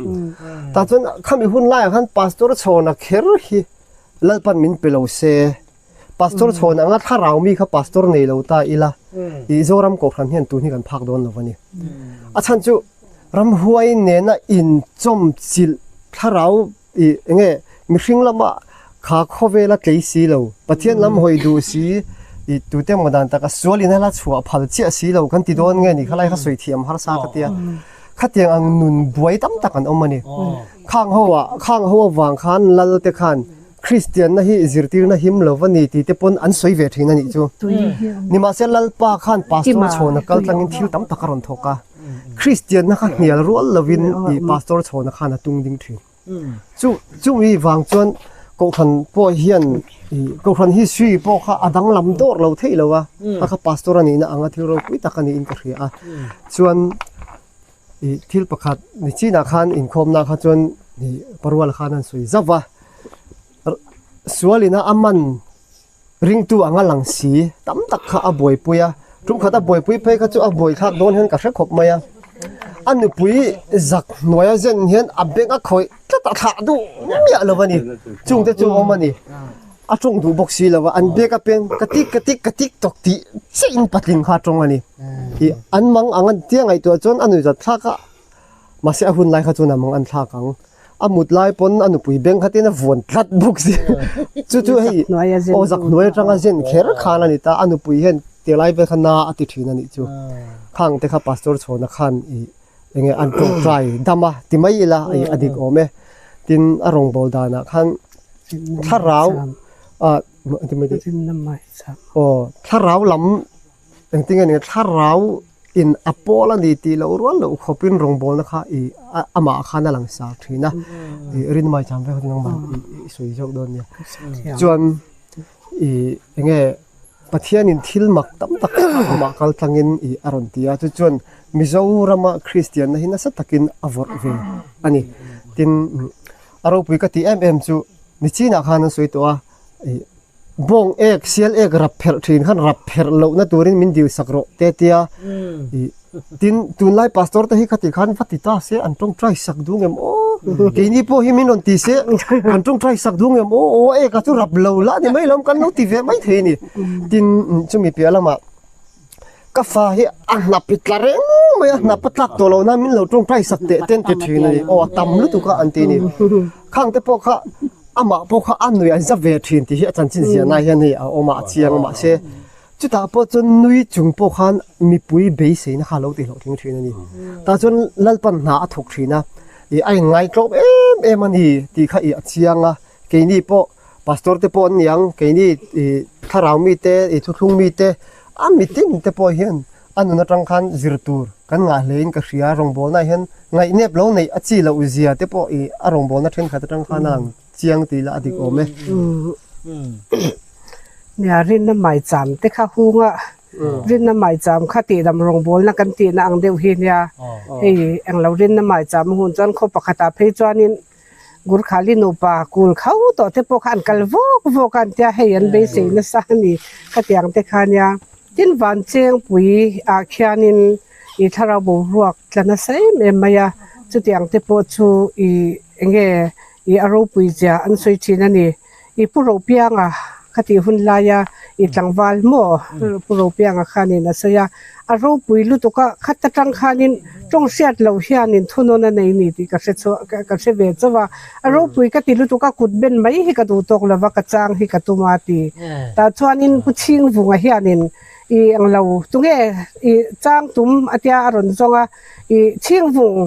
tah chuan khami hun laiah khan pastor chhawna kher hi Lalpan min pe lo se Pastor chhawn anga thlarau mi kha pastor nei lo ta ila i Zoram Kohhran hian tun hi kan phak dawn lo a ni. A chhan chu ramhuai nena inchawm chilh thlarau i enge mihring lama kha khawvela tlei si lo, Pathian lam hawi duh si i tute emaw dan taka sual in a la chhuah phal chiah si lo kan ti dawn nge ni khalai kha sawi thiam harsa ka tia. Khatiang ang nun buai tam tak an awm a ni. Khang ho ah khang ho avang khan lal te khan Kristianna hi zirtirna him lo va ni tih te pawn an sawi ve thin a nih chu. Nimahse Lalpa khan Pastor Chhawna kal tlangin thil tam tak a rawn thawk a. Kristianna kha hnial rual lovin ih Pastor Chhawna khan a tung ding thin. Chu chumi vang chuan Kohhran pawh hian ih Kohhran history pawh kha a danglam dawr lo theih lo a. Kha kha Pastor a nihna anga thil ropui tak a niin ka hria a. Chuan Ih thil pakhat ni chinah khan inkhawmna kha chuan ih parual khan an sawi zauh va, sualina a man ringtu anga lang si tam tak kha a buaipui a, tum khat a buaipui phei kha chu a buaithlak dawn hian ka hre khawp mai a, a nupui zak hnuaia zen hian a beng a khawih tlat a thlah duh miah lo a ni, chungte chu a awm a ni. A tawng duh bawk si lo a, an bag a peng ka tik ka tik ka tik tawk tih chiah in patling kha a tawng a ni. Ih an mang ang an tia ngaihtuah chuan a nuihzat thlak a, mahse a hun lai kha chuan a mang an thlak ang. A mut lai pawn a nupui beng kha tin a vuan tlat bawk si. Chu chu hei aw zak hnuai atanga zen kher khan a ni ta, a nupui hian ti lai vel kha na a ti thin a nih chu. Khang te kha Pastor Chhawna khan ih enge an tawngtai dam a ti mai ila ih a dik awm e. Tin a rawngbâwl danah khan thlarau ah aw thlarau lam engtin nge ni thlarau. in a pawl a ni tih loh rual loh khawpin rawngbawlna kha i amah khan a lang sar thin a, i rinmai cham vek chu nangmah i sawi zawk dawn nia. Chuan i enge Pathianin thil mak tam tak amah kal tlangin i a rawn ti a, chu chuan Mizorama Kristianna hi nasa takin a vawrh ve a ni. Tin, a ropui ka tih em em chu nichinah khan an sawi tawh a, i bawng ek, sial ek rap pherh thin khan rap pherh lohna turin min dil sak rawh te tia i tin tunlai pastor te hi khati khan va ti ta se an tawngtai sak duh ngem aw keini pawh hi min rawn ti se an tawngtai sak duh ngem aw aw eka chu rap lo la ni mai lawm kan lo ti ve mai thei a ni tin chumi piah lamah ka fa hi a hnap i tla reng mai a hnap a tlak tawh loh nan min lo tawngtai sak teh ten ti thin a ni aw a tam lutuk a an ti a ni khang te pawh kha amah pawh kha a nui an za ve thin tih hi a chanchin ziahna hian hei a awm a a chiang a mahse chutah pawh chuan nui chung pawh khan mipui beiseina kha a lo tih hlawhtling thin a ni tah chuan Lalpan hna a thawk thin a ih a inngai tlawm em em a ni tih kha ih a chiang a keini pawh pastor te pawh an ni ang keini ih thlarau mite ih thuthlung mite a mitin te pawh hian a nun atang khan zir tur kan ngah hle in ka hria rawngbawlna ah hian ngaihnep lo neih a chi loh zia te pawh ih a rawngbawlna thenkhat atang khan a lang chiang tih lah a dik awm e. Nia rinna maicham te kha hunga rinna maicham kha tihdam rawngbawlna kan tihna ang deuh hi nia hei englo rinna maicham hun chuan khaw pakhatah phei chuanin Gurkhali nupa kul kho tawh te pawh kha an kal vawk vawk a an tia hei an beisei nasa a ni khatiang te kha nia tin van chengpui ah khianin ih thlarau boruak tla nasa em em mai a chutiang te pawh chu ih eng nge ih a ropui zia an sawi thin a ni ih pu Ropianga khatih hun laia ih tlangval maw pu Ropianga khanin a sawi a a ropui lutuk a khat atang khanin tawng hriat loh hianin thunawn a nei ni tih ka hre chhuah ka hre ve chauh a a ropui ka ti lutuk a kut ben mai hi ka duh tawk lova ka chang hi ka tum a ti tah chuanin pu Chhingvunga hianin ih englo tunge ih chang tum a tia a rawn zawng a ih Chhingvung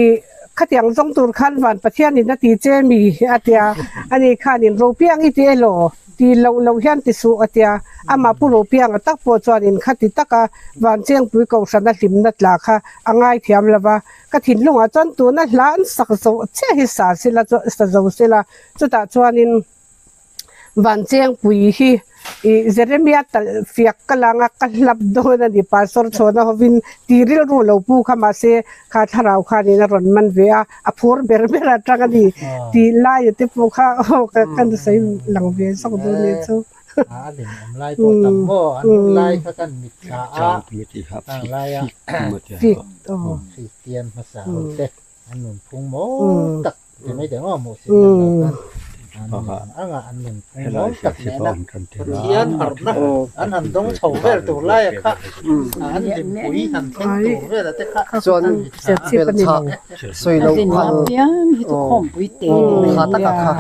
Ih, khatiang zawng tur khan van Pathianin a ti che mi? a tia. Ani khanin Ropiang i ti elaw? Ti loh loh hian ti suh a tia. Amah Pu Ropianga tak pawh chuanin khati taka van chengpui kohhrana hlimna tla kha a ngaithiam lo va. Ka thinlungah chuan tuna hla an sak zo chiah hi sa sila sa zo sila chutah chuanin Van Chengpui hi ih Jeremia talh fiak ka lang a, ka hlap dawn a ni. Pastor chhuahna hovin ti rilru lo pu kha mahse kha thlarau khanin a rawn man ve a, a phur ber ber atang a ni tih laia te pawh kha aw ka ka sawi lang ve zawk dawn nia chu. A lem awm lai pawh tam maw an hun lai kha kan mitthla a ang laia Kristian hmasa ho te an nunphung maw tak Ti mai teh maw hmuh sin nan lo khan an nun anga an nun phung mawi tak nena Pathian harhna an han dawng chho vel tur laia kha an hlimpui han thleng tur vela te kha chuan belchhah sawi loh phal kha taka kha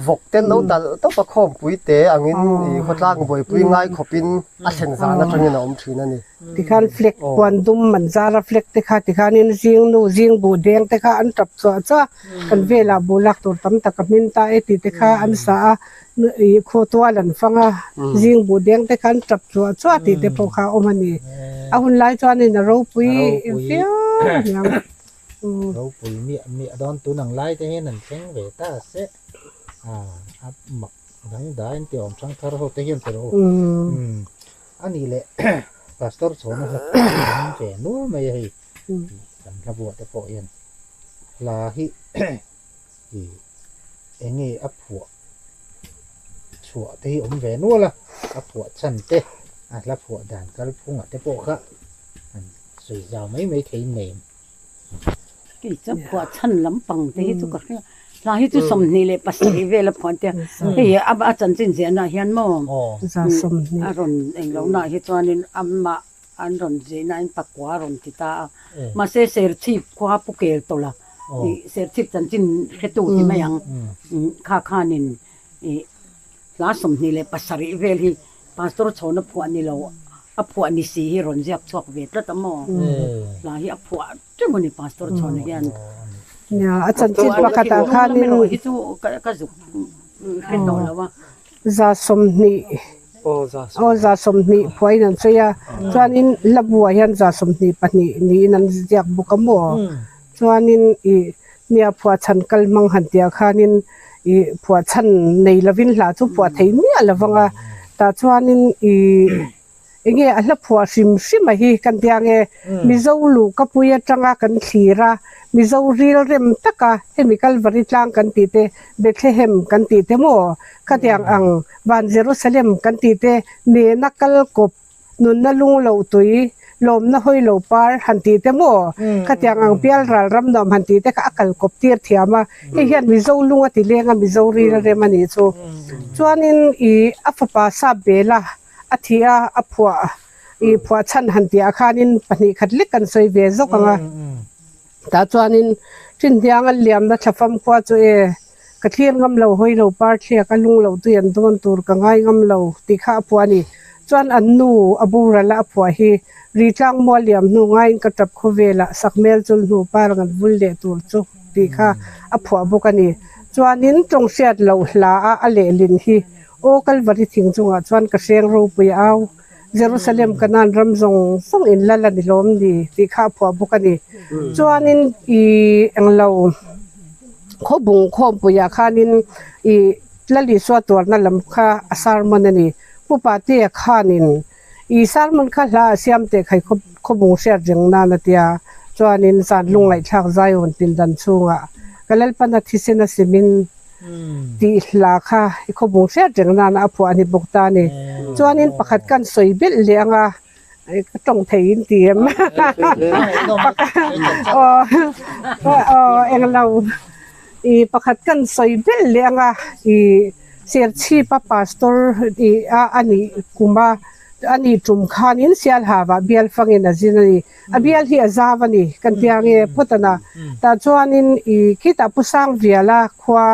vawk te lo talh tawp a khawmpui te angin ih khawtlang buaipui ngai khawpin a thlen zan atangin a awm thin a ni. Tikhan flag puan dum an zar a flag te kha tikhanin zing nu zing buh deng te kha an tap chuah chuah kan velah buh lak tur tam tak a hmin ta e tih te kha an sa a ih khaw tual an fang a zing buh deng te kha an tap chuah chuah tih te pawh kha a awm a ni a hun lai chuanin a ropui viau a niang. Ropui miah miah dawn tun ang lai te hian an thleng ve ta se a mak dangdai an ti awm thangthar ho te hian tiraw A nih leh Pastor chhawna hla an ve nual mai a hei kan hla buah te pawh hian hla hi ih eng nge a phuah chhuah te hi awm ve nual a, a phuah chhan te a hla phuah dan kalphungah te pawh kha an sawi zau mai mai thei nen. Kei chu phuah chhan lampang te hi chu ka hria. Hla hi chu 27 vel a phuan tia. Hei a chanchin ziahna hian maw a rawn eng lohna hi chuanin amah an rawn zihna in pakua a rawn ti ta a. Mahse Serchhip khua pu kel tawlh a ih Serchhip chanchin hretu ti mai ang kha khanin ih hla 27 vel hi Pastor chhawna phuah ni lo, a phuah ni si hi rawn ziak chhuak ve tlat a maw? Hla hi a phuah teuh a ni Pastor chhawna hian. Nia, a chanchin pakhatah khanin hi chu ka zuk hre tawh lo a. Za 20. Aw 120 phuahin an sawi a, chuanin hla buah hian 122 niin an ziak bawk a maw? Chuanin ih nia phuah chhan kal hmang han tih ah khanin ih phuah chhan nei lovin hla chu phuah thei miah lo vang a, tah chuanin ih Enge a hla phuah hrim hrim a hi kan tia nge Mizo luh ka pui atanga kan thlir a, Mizo ril rem taka hemi Kalvari tlang kan tih te, Bethlehem kan tih te maw khatiang ang Van Jerusalem kan tih te nena kal kawp nunna lung loh tui lawmna hawi lo par han tih te maw khatiang ang pial ral ram nuam han tih te kha a kal kawp tir thiam a, hei hian Mizo lung a ti leng a Mizo ril a rem a nih chu. Chuanin ih a fapa sap bela A thi a, a phuah i phuah chhan han tih ah khanin 2 khat lek kan sawi ve zawk ang a. Tah chuanin Ṭinhniang an liamna thlafam khua chu e, ka thlir ngam lo hawi lo par thliak a lung loh tui an dawn tur ka ngai ngam lo tih kha a phuah a ni. Chuan an nu a boral a a phuah hi Ritlang mual liam hnu ngaiin ka ṭap khawvelah sakhmel chul hnu par ngan vul leh tur chu tih kha a phuah bawk a ni. Chuanin ṭawng hriat loh hla a a lehlin hi Aw Kalvari thing chungah chuan ka hreng ropui au, Jerusalem Kanaan ram zawng zawng in lal a ni lawm ni tih kha a phuah bawk a ni. Chuanin i englo khawbung khawmpuiah khanin i Lal Isua tuarna lam kha a sermon a ni. Pu Patea khanin i sermon kha hla a siam teh khai khawbung hriat reng nan a tia. Chuanin zan lungngaihthlak Zion pindan chhungah ka Lalpana thisen a simin Tih hla kha i khawbung hriat reng nana a phuah a ni bawk ta a ni. Chuanin pakhat kan sawi belh leh ang a, ka tawng thei in ti em? Aw englo i pakhat kan sawi belh leh ang a, i Serchhipa pastor i a a nih kum a, a nih tum khanin Sialhava bial fangin a zin a ni. A bial hi a zau a ni kan tia nge phawt a na. Tah chuanin i khitah Pu Sangviala khua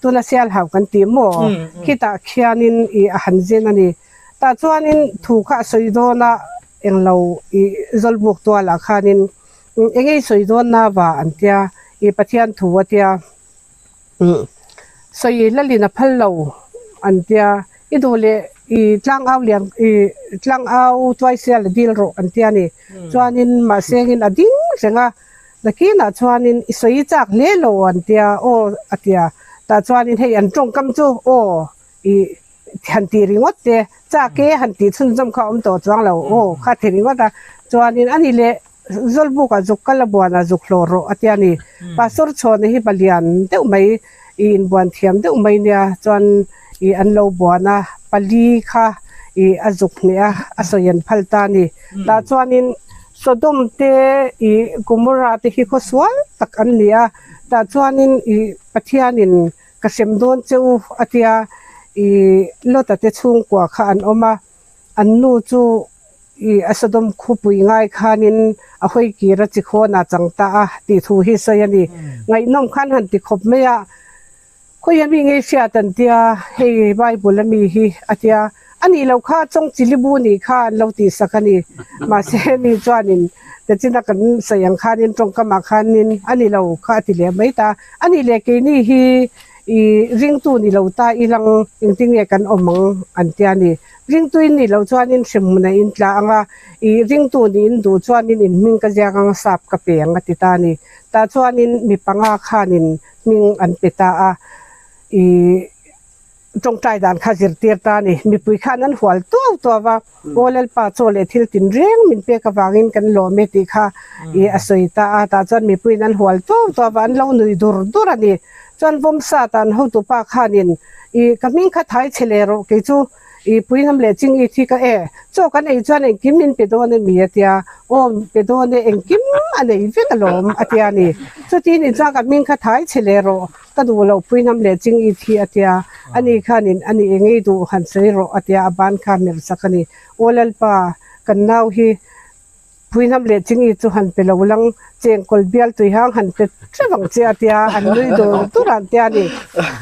tuna Sialhau kan tih maw khitah khianin i a han zen a ni. Tah chuanin thu kha a sawi dawn a englo i Zawlbuk tualah khanin eng ei sawi dawn na va an tia i Pathian thu a tia. Sawi lalin a phal lo an tia, i duh leh i tlangau lian i tlangau tuaisia la dil rawh an tia ni. Chuanin mahsengin a ding reng a, nakinah chuanin i sawi chak hle lo an tia aw a tia. Tah chuanin hei an tawngkam chu aw i han tih ringawt te, chak e han tih chhunzawm kha a awm tawh chuang lo aw kha ti ringawt a. Chuanin ani leh Zawlbukah zuk kal a buanah zuk hlawh rawh a tia ni. Pastor Chhawna hi palian deuh mai i inbuan thiam deuh mai nia chuan i an lo buan a, pali kha i a zuk hneh a, a sawi an phal ta a ni. Tah chuanin Sodom te i Gomorrah te hi khawsual tak an ni a, tah chuanin i Pathianin ka hrem dawn che u a tia i Lota te chhungkua kha an awm a, an nu chu I a Sodom khupui ngai khanin a hawi kir a chi khawn a chang ta a tih thu hi sawi a ni. Ngaihnawm khan han ti khawp mai a, khawi a mi ngei hriat an tia, hei Bible a mi hi a tia, a nih loh kha chawng chilibu nih kha an lo tih sak a ni. Mahse mi chuanin techina kan sawi ang khanin tawngkamah khanin a ni lo kha a ti leh mai ta. A nih leh keini hi i ringtu ni lo ta ilang engtinge kan awm ang an tia a ni. Ringtuin nih loh chuanin hremhmun a intla ang a, i ringtu nih in duh chuanin in hming ka ziak ang a, sap ka pe ang a ti ta a ni. Tah chuanin mi panga khanin hming an pe ta a, i tawngtai dan kha zirtir ta a ni. Mipui khan an hual tuau tuau a, Aw Lalpa chaw leh thil tinreng min pek avangin kan lawm e tih kha i a sawi ta a, tah chuan mipuiin an hual tuau tuau a, an lo nui dur dur a ni. Chuan Vawmsat an hotupa khanin i ka hming kha thai chhe leh rawh kei chu I puinam leh ching i thi ka e, chaw kan ei chuan engkim min pe dawn a mi a tia, aw pe dawn e engkim a nei vek alawm a tia ni. Chuti ni chuan ka hming kha thai chhe leh rawh, ka duh loh puinam leh ching i thi a tia, ani khanin ani eng ei duh han sawi rawh a tia a ban kha hmer sak a ni. Aw Lalpa, kan nau hi Puihnam leh Chingi chu han pe lo lang, chengkawl bial tuihang han pe hrep ang che a tia, an nui dur dur an tia a ni.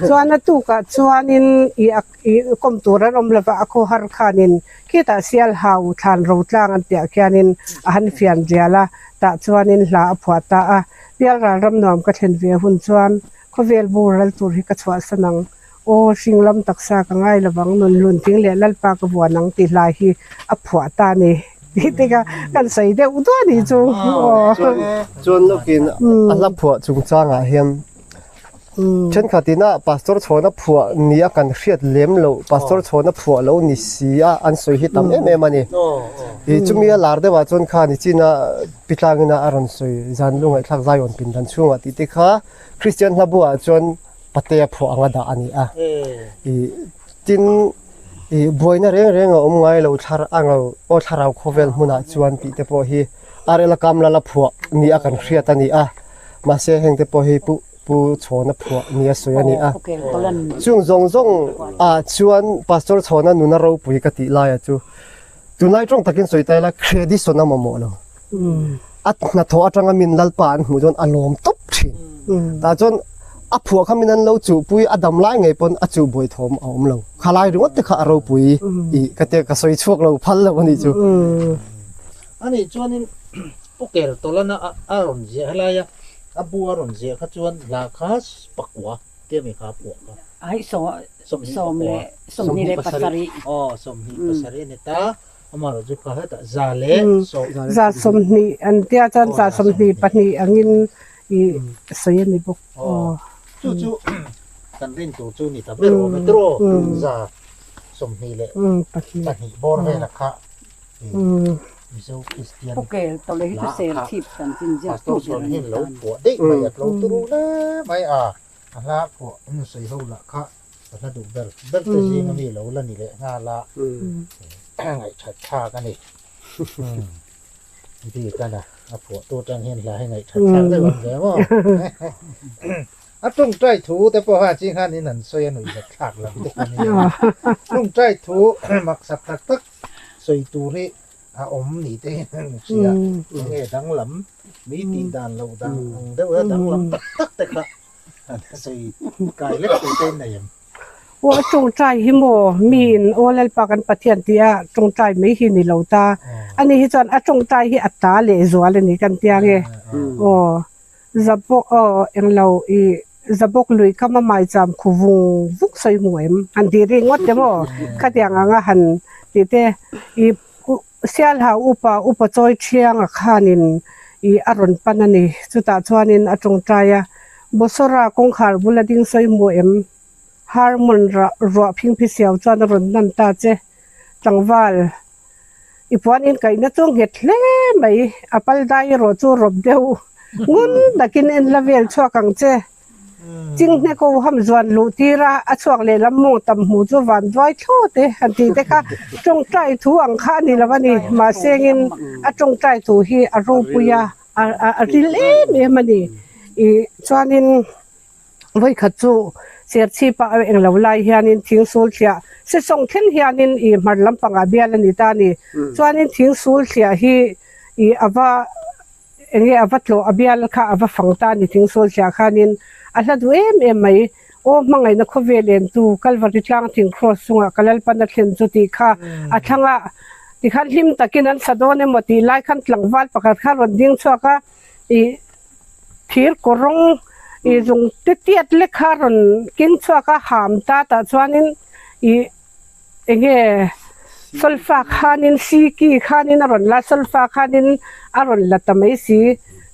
Chuan a tukah chuanin i a i kawm tur an awm lova a khawhar khanin khitah sial hau thlan ro tlang an piah khianin a han fian rial a, tah chuanin hla a phuah ta a. Pial ral ram nuam ka thlen ve hun chuan khawvel boral tur hi ka chhuahsan ang. Aw hring lam taksa ka ngai lovang nun hlun thing leh Lalpa ka vuan ang tih hlai hi a phuah ta a ni tih te kha kan sawi deuh duah a nih chu. Aw. Chuan lawkin a hla phuah chungchangah hian Thenkhat ina Pastor Chhawna phuah ni a kan hriat lem loh, Pastor Chhawna phuah lo ni si a an sawi hi tam em em a ni. Ih chumi a lar deuhah chuan kha nichina pi tlangina a rawn sawi zan lu ngaihthlak Zion pindan chhungah tih te kha Kristian hla buah chuan Patea phuah anga dah a ni a. Ih tin ih buaina reng reng a awm ngai lo thlar a ngo aw thlarau khawvel hmunah chuan tih te pawh hi RL Kamlala phuah ni a kan hriat a ni a. Mahse heng te pawh hi pu Pu Chhawna phuah nia sawi a ni a. Chung zawng zawng ah chuan Pastor Chhawna nuna ropui ka tih laia chu tunlai tawng takin sawi ta ila credit sawn a mamawh lo. A hnathawh atanga min Lalpa an hmuh chuan a lawm tawp thin. Tah chuan a phuah kha min an lo chuhpui a dam lai ngei pawn a chuh buai thawm a awm lo. Kha lai ringawt te kha a ropui i ka tia ka sawi chhuak lo phal lo a nih chu. Ani chuanin Pu Keltawlana a rawn ziah helai a, a bu a rawn ziah kha chuan hla kha pakua tia mi kha phuah kha. Ai sawm leh 27. Aw 27 a ni ta, amaherawh chu kha hetah za leh sawm. Za 20 an tia chuan za 22 angin i sawi a ni bawk. Aw chu chu kan rin tur chu ni ta ber awm e tiraw za 22 bawr vela kha. Mizo Kristian hla kha Pastor chuan hian lo phuah daih mai a tlo turu hle mai a, a hla phuah in sawi ho lah kha ka hla duh ber ber te zing ami lo la ni leh nghal a, ngaihthat thlak a ni. Bik a na a phuah tu atang hian hla hi ngaihthat thlak deuh ang ve maw. A tawngtai thu te pawh kha ching khan in an sawi a nuihzat thlak lam te kha nia. Tawngtai thu maksak tak tak sawi tur hi a awm ni te hian an hria. Enge danglam mi tih dan loh dan ang deuh a danglam tak tak te kha an sawi kai lek tur te in nei em? Aw a tawngtai hi maw mi in aw Lalpa kan Pathian tih a tawngtai mai hi ni lo ta. Ani hi chuan a tawngtai hi a ta lehzual a ni kan tia nge. Aw Zabawk aw englo i Zabawk lui kam a maicham khu vung vung sawi hmu em? Han tih ri ngawt te maw? Khatiang anga han tih te i Sialhau upa upa chawi thianga khanin i a rawn pan a ni. Chutah chuanin a tawngtai a, Bosora kawngkhar bula ding sawi hmu em? Harmon ruah phingphi siau chuan a rawn hnan ta che. Tlangval. I puan inkaihna chu nghet hle mai, a pal dai erawh chu rawp deuh ngun takin en la vel chhuak ang che. Chinghne ko ham zuan luh tir a, a chhuak lehlam mawng tam hmu chu van duai thlawt e han tih te kha tawngtai thu ang kha a ni lo a ni. Mahse engin a tawngtai thu hi a ropui a, a ril em em a ni. I chuanin. Vawikhat chu Serchhip ah a englo lai hianin thingsul thliah sesawng thleng hianin ih hmar lampangah bial a ni ta a ni. Chuanin thingsul thliah hi ih a va enge a va tlawh a bial kha a va fang ta a ni thingsul thliah khanin a hla duh em em mai. Aw hmangaihna khawvel entu Kalvari tlang thing cross chungah ka Lalpan a thlen chu tih kha a thlang a, tikhan hlim takin an sa dawn emaw tih lai khan tlangval pakhat kha a rawn ding chhuak a. Ih thir kawrawng ih zung te tiat lek kha rawn keng chhuak a ham ta tah chuanin ih eng nge solfa khanin siki khanin a rawn la solfa khanin a rawn la ta mai si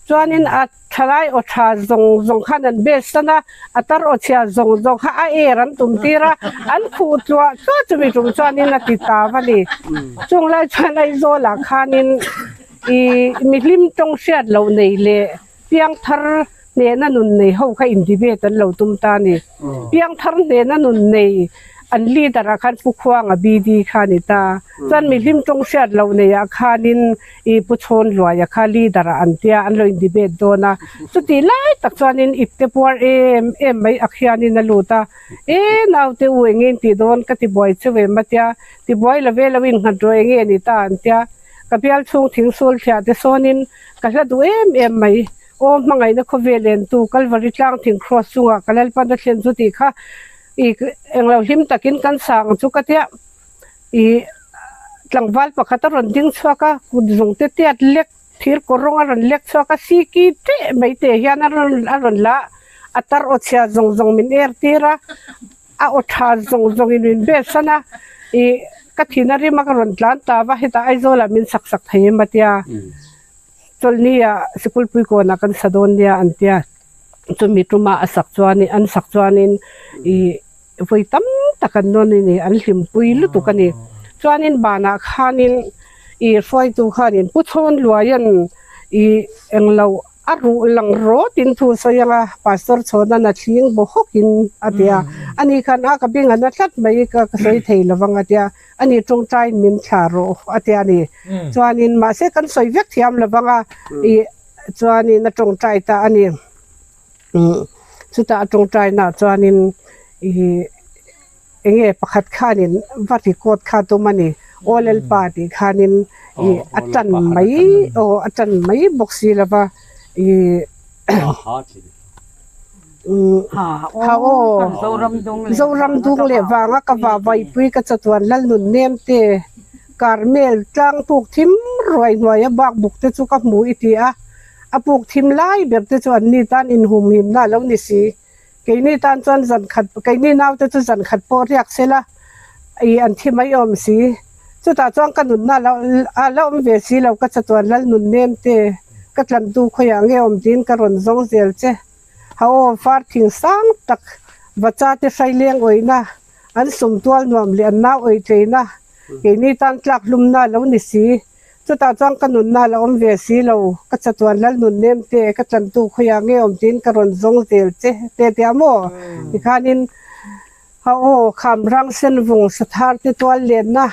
chuanin a thalai aw tha zawng zawng khan an bes tan a a tar aw chhia zawng zawng kha a er an tum tir a an khuh tluah tluah chumi tum chuanin a ti ta va ni chung lai chuan Aizawl ah khanin. I mihlim tawng hriat loh nei leh piangthar hnehna nun nei ho kha in debate an lo tum ta a ni. Piangthar hnehna nun nei an leader ah khan Pu Khuanga BD kha a ni ta. Chuan mihlim tawng hriat loh nei ah khanin i Pu Chhawn Luaia kha leader ah an tia an lo in debate dawn a. Chutih lai tak chuanin ipte puar em em mai ak hianin a lut a, E naute u enge in tih dawn ka ti buai cheu em a tia, ti buai lo ve lo in nghat rawh enge a ni ta an tia. Ka bial chhung thing sul thliah te sawnin ka hla duh em em mai. Aw hmangaihna khawvel entu Kalvari tlang thing cross chungah ka Lalpan a thlen chu tih kha i englo hlim takin kan sang chu ka tia i tlangval pakhat a rawn ding chhuak a, kut zung te tiat lek thir kawrawng a rawn lek chhuak a, siki teh mai te hian a rawn a rawn la a tar aw chhia zawng zawng min er tir a. a aw tha zawng zawngin min bet san a ih ka thina rima ka rawn tlan ta va hetah Aizawlah min sak sak thei em a tia chawlhni ah sikul pui kawnah kan sa dawn nia an tia chumi tuma a sak chuanin an sak chuanin ih vawi tam tak an nawn a ni an hlimpui lutuk a ni chuanin banah khanin ih hruaitu khanin pu chhawn luaian ih englo A ruh lang rawtin thu sawi anga Pastor Chhawnan a thling baw hawkin a ti a. Ani khan a ka beng a na tlat mai ka ka sawi thei lo vang a ti a. Ani tawngtaiin min thlah rawh a ti a ni. Chuanin mahse kan sawi vek thiam lo vang a ih chuanin a tawngtai ta a ni. Chutah a tawngtainaah chuanin ih Enge pakhat khanin va record kha tum a ni. Aw Lalpa tih khanin ih a tan mai aw a tan mai bawk si lo va ih ha aw Zoram dung leh vanga ka va vaipui ka chatuan Lalnun nem te Carmel tlang puk thim ruai hnuaia bak buk te chu ka hmu i ti a, a puk thim lai ber te chu an ni tan inhumhimna a lo ni si. Keini tan chuan zan khat, keini naute chu zan khat pawh riak se la, ih an thi mai awm si. Chutah chuan ka nunna a lo a la awm ve si lo, ka chatuan lal nun nem te, ka tlantu khawiah nge awm tiin ka rawn zawng zel che. Ha aw, far thing sang tak, vacha te hrai leng awihna, an sum tual nuam leh an nau awih tleina, keini tan tlak hlumna a lo ni si. Chutah chuan ka nunna a la awm ve si lo, ka chatuan lal nun nem te, ka tlantu khawiah nge awm tiin ka rawn zawng zel che te tia maw? Tikhanin ha aw kham rang sen vung sathar te tual lenna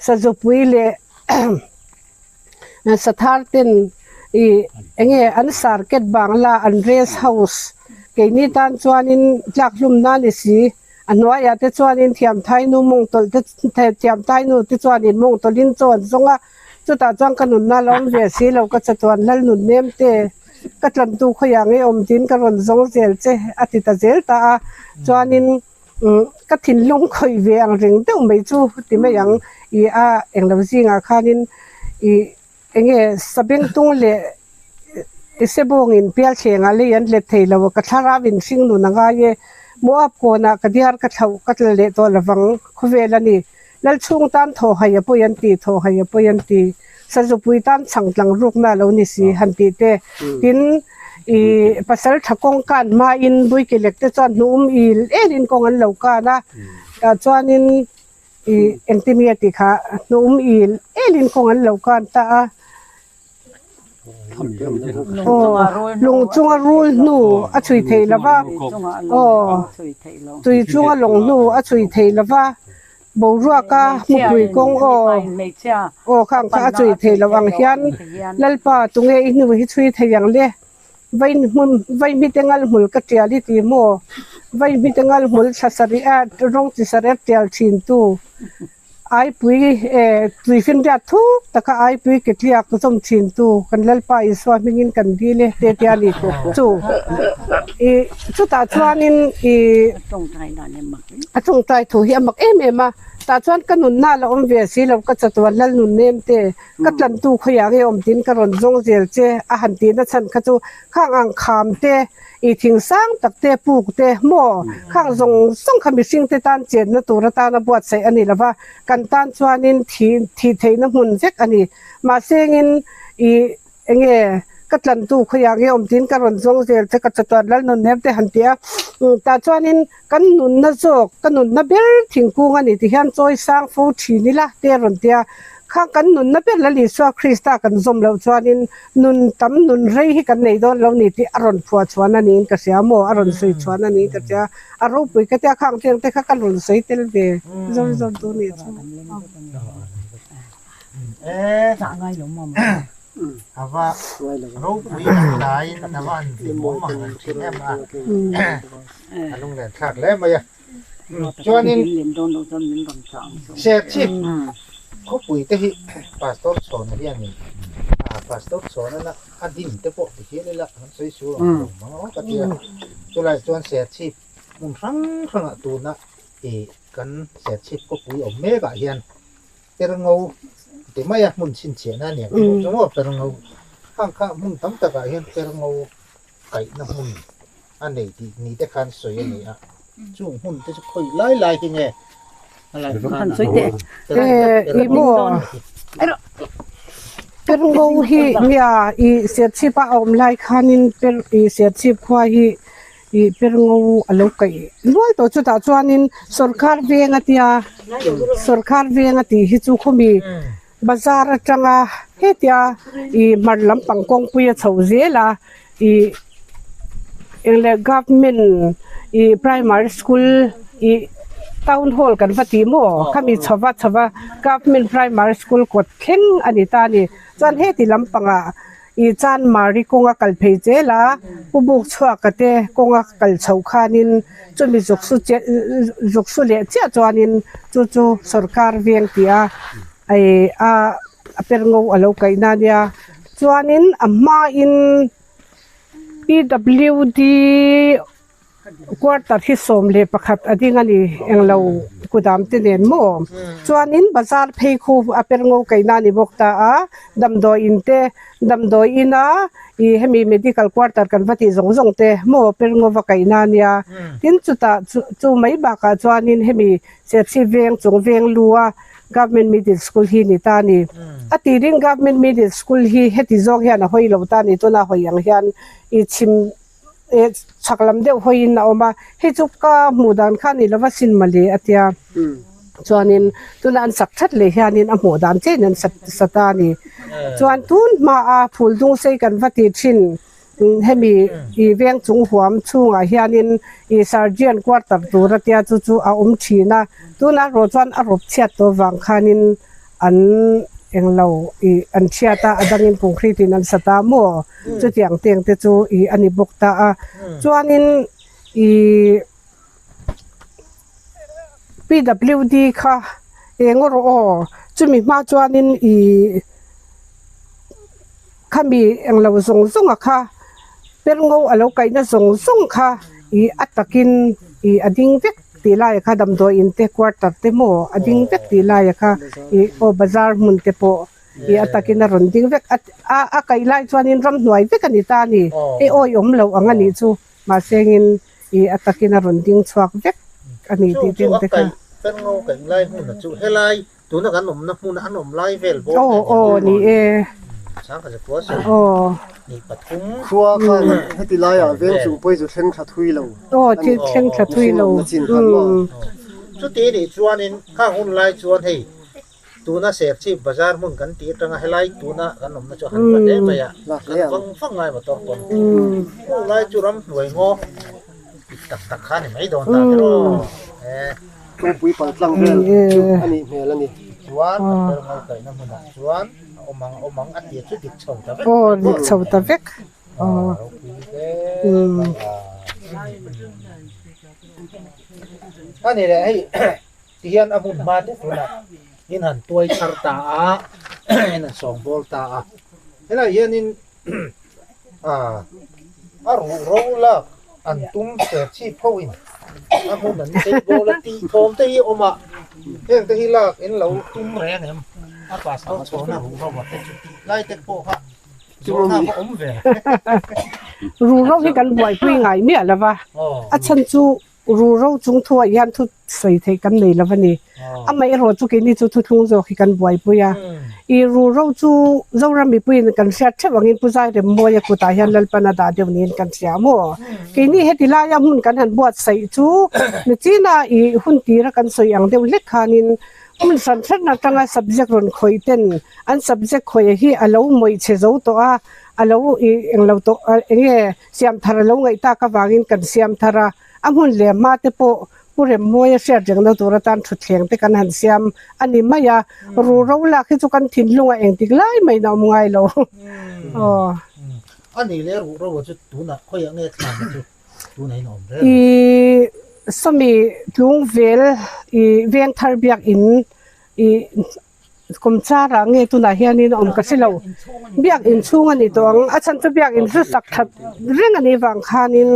sazupui leh sathar ten ih enge an sarket bangla an rest house keini tan chuanin tlak hlumna ni si. A hnuaiah te chuanin thiamthainu mawng tawlh te thiamthainu te chuanin mawng tawlhin chaw an zawng a, chutah chuan ka nunna la awm ve si lo ka chatuan lal nun nem te ka tlantu khawiah nge awm tiin ka rawn zawng zel che a ti ta zel ta a, chuanin umm ka thinlung khawih ve ang reng deuh mai chu ti mai ang ih a englo zingah khanin ih Enge Sabengtung leh Isebawngin pialthlengah lei an let thei lo a, ka thlarau in hring nun a ngai e. Moab kawnah ka diar ka thlauh ka tla leh tawh lovang khawvel a ni. Lalchhung tan thaw hai a pawi an ti, thaw hai a pawi an ti. Sazupui tan chhangtlang rukna a lo ni si han tih te. Tin, i pasal tha kawng kan hmain Buikelek te chuan hnuum il elin kawng an lo kan a, tah chuanin Ih engtin nge tih kha hnum il elin kawng an lo kan ta a. Aw lung chunga rul hnu a chhui thei lo va, aw tui chunga lawng hnu a chhui thei lo va, boruaka mupui kawng aw aw khang kha a chhui thei lo ang hian Lalpa tunge i hnu hi chhui thei ang le. Vai hmun vai hmite ngal hmul ka tial i ti maw? Vai hmite ngal hmul thla sarih a rawng chi sarih a tial thin tu aipui eh tuifinriat thuk taka aipui ke tliak zawm thin tu kan Lalpa Isua hmingin kan dil e te tia ni chu ih chutah chuanin ih a tawngtai thu hi a mak em em a tah chuan ka nunna a la awm ve si lo ka chatuan lal nun nem te. Ka tlantu khawiah nge awm tiin ka rawn zawng zel che a han tihna chhan kha chu khang ang kham te, i thing sang tak te, puk te maw khang zawng zawng kha mihring te tan chenna tur atana buatsaih a ni lo va, kan tan chuanin thi thih theihna hmun vek a ni. Mahse engin i enge ka tlantu khawiah nge awm tiin ka rawn zawng zel che ka chatuan Lalnun nem te han ti a, tah chuanin kan nunna zawk ka nunna ber thingkung a ni ti hian chawi sang fo thin ila te a rawn ti a. Kha kan nunna ber Lal Isua Krista kan zawm loh chuanin nun tam nun rei hi kan nei dawn lo ni tih a rawn phuah chhuan a niin ka hria maw? A rawn sawi chhuan a niin ka hria. A ropui ka tia khang teng te kha ka rawn sawi tel ve zawr zawr duh nih chu. Ava ropui ang laiin ava han hlimawm ang reng thin em a, a lunglen thlak hle mai a. Chuanin Serchhip khawpui te hi Pastor Chhawna hianin Pastor Chhawna a din te pawh ti hial ila an sawi sual ang lo mang ang ka ti a. Chulai chuan Serchhip hmun hrang hrangah tuna ih kan Serchhip khawpui awm mekah hian Perngo ti mai a hmun chhinchhiahna a ni ang tih chu maw Perngo khang kha hmun tam takah hian Perngo kaihna hmun a nei tih ni te khan sawi a ni a. Chung hmun te chu khawi lai lai hi nge a lai Han sawi teh. I maw Perngo hi nia i Serchhip a awm lai khanin per i Serchhip khua hi i Perngo a lo kaih nual tawh chutah chuanin sawrkar veng a tia sawrkar veng a tih hi chu khawmi bazar atanga hetia i hmar lampang kawngpui a chho zel a i eng leh government i primary school i town hall kan va tih maw khami chhova chhova government primary school kawt thleng a ni ta a ni chuan heti lampangah i chanmari kawnga kal phei zel a pu buk chhuaka te kawnga kal chhoh khanin chumi zuk su che zuk su leh chiah chuanin chu chu sawrkar veng tih a ih a a per ngo a lo kaih na nia chuanin a hmain P W D quarter hi 11 a ding a ni englo kudam te nen maw chuanin bazar phei khu a per ngo kaih na a ni bawk ta a damdawiin te damdawiin a ih hemi medical quarter kan va tih zawng zawng te maw per ngo va kaih na ania tin chutah chu chu mai bakah chuanin hemi Serchhip veng chung veng lu a Government Middle School hi ni ta a ni. A tirin Government Middle School hi heti zawng hian a hawi lo ta a ni. Tuna hawi ang hian i chhim eh chhak lam deuh hawiin a awm a, hei chu ka hmuh dan kha a ni lova sin mawle a tia. Chuanin tuna an sak that leh hianin a hmuh dan chiahin an sa ta a ni. Chuan tun hmaa phul dung sei kan va ti thin. Hemi i veng chung huam chhungah hianin i surgeon quarter tur a tia chu chu a awm thin a, tunah erawh chuan a rawp chhiat tawh vang khanin an englo i an chhiat a, a dangin concrete in an sa ta maw chutiang teng te chu i a ni bawk ta a, chuanin i P_W_D kha eng erawh aw chumi hma chuanin i. Khami englo zawng zawng a kha perngo a lo kaihna zawng zawng kha ih a takin ih a ding vek tih lai a kha damdawi in te quarter te maw a ding vek tih lai a kha ih aw bazar hmun te pawh ih a takin a rawn ding vek a a a kaih lai chuanin ramhnuai vek a ni ta a ni hei awi awm loh ang a nih chu mahse engin ih a takin a rawn ding chhuak vek a ni tih te te kha. Perngo kaih lai hmun a chu helai Tuna kan awmna hmuna an awm lai vel bawk nen Aw ni e. Changkha zakua sawi Aw. Ni pathum. Khua khan heti laiah veng chung pawh hi chu thleng thla thui lo. Aw thil thleng thla thui lo. Chuti nih chuanin khang hun lai chuan hei tuna Serchhip bazar hmun kan tih atanga helai tuna kan awmna chu a han hla hle mai a, kan vang vang ngai motor pawn. Chu lai chu ramhnuai ngaw dik tak tak kha a ni mai dawn ta ber aw. Kawngpui pal tlang vel chu a nih hmel a ni. Tichuan a ber ngo kaihna hmunah chuan a awm ang a awm ang a tir chu dik chho ta vek. Aw dik chho ta vek. Aw ropui hle mai a. A ni leh hei tihian a hmun hma te tunah in han tuai thar ta a in han sawngbawl ta a helaiah hianin A ruh ro lak an tum ser chhip ho in a hmun an chei bawl a tih thawm te hi a awm a, heng te hi lak in lo tum reng em? A pastor chhuahna ruh ro a te chu tih lai te pawh kha zawhna pawh awm ve. Ruh ro hi kan buaipui ngai miah lo va, a chhan chu Ru ro chung thuah hian thu sawi theih kan nei lo a ni. Amaherawh chu keini chu thuthlung zawk hi kan buaipui a. I ru ro chu Zoram mipuiin kan hriat theuh angin Pu Zairemmawia kutah hian Lalpan a dah deuh niin kan hria maw? Keini heti laia hmun kan han buatsaih chu Nichina i hun tira kan sawi ang deuh hlek khanin hmun hran hran atanga subject rawn khawih ten an subject khawih hi a lo mawih chhe zo tawh a, a lo i englo tawh enge Siam thar a lo ngaih tak avangin kan siam thar a, a hmun leh hma te pawh Pu Remhmuaia hriat rengna tur atan thutthleng te kan han siam a ni mai a, ru ro lak hi chu kan thinlungah engtik lai maiin a awm ngai lo. Aw. A nih leh ruh ro chu tunah khawiah nge thlan chu tunah in a awm reng? I sawmi tlung vel i veng thar biak in i Kumchar ah nge tunah hianin a awm ka hre lo. Biak inchhung a ni tawh ang. A chhan chu biak in hlu sak that reng a nih vang khanin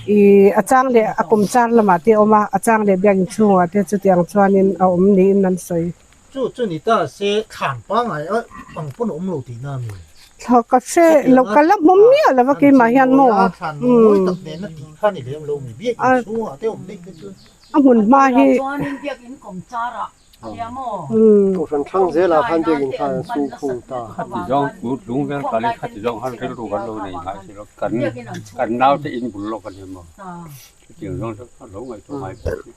ih a chang leh a kumchar lamah te a awm a, a chang leh biak inchhungah te chutiang chuanin a awm niin an sawi. Chu chu ni ta se thlan pangngai ang pawn a awm lo tihna a mi? Thla ka hre lo ka la hmu miah lo va keimah hian maw a hmun hma hi Kohhran thlang zelah khan biakin khan an sung khung ta. Khati zawng lung vel kal in khati zawng khan rilru kan lo nei ngai si lo kan kan naute in bul lawk a ni maw chutiang zawng chu a lo ngaihtuah ngai pawh si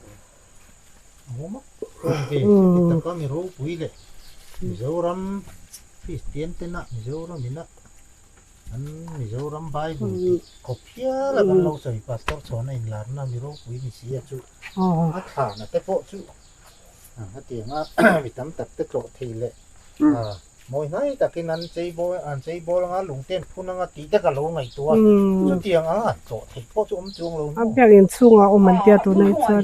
lo. Mizoram Kristian tena Mizoram ina an Mizoram Bible tih khawp hial a kan lo sawi Pastor Chhuana inlarna mi ropui ni si a chu a thlana te pawh chu hetianga mi tam tak te tlawh thei leh mawi hnai takin an chei bawl an chei bawl anga lungten phun anga tih te ka lo ngaihtuah a chutiang anga an tlawh theih pawh chu awm chuang lo maw. A biakinn chhungah awm an tia tunah hi chuan.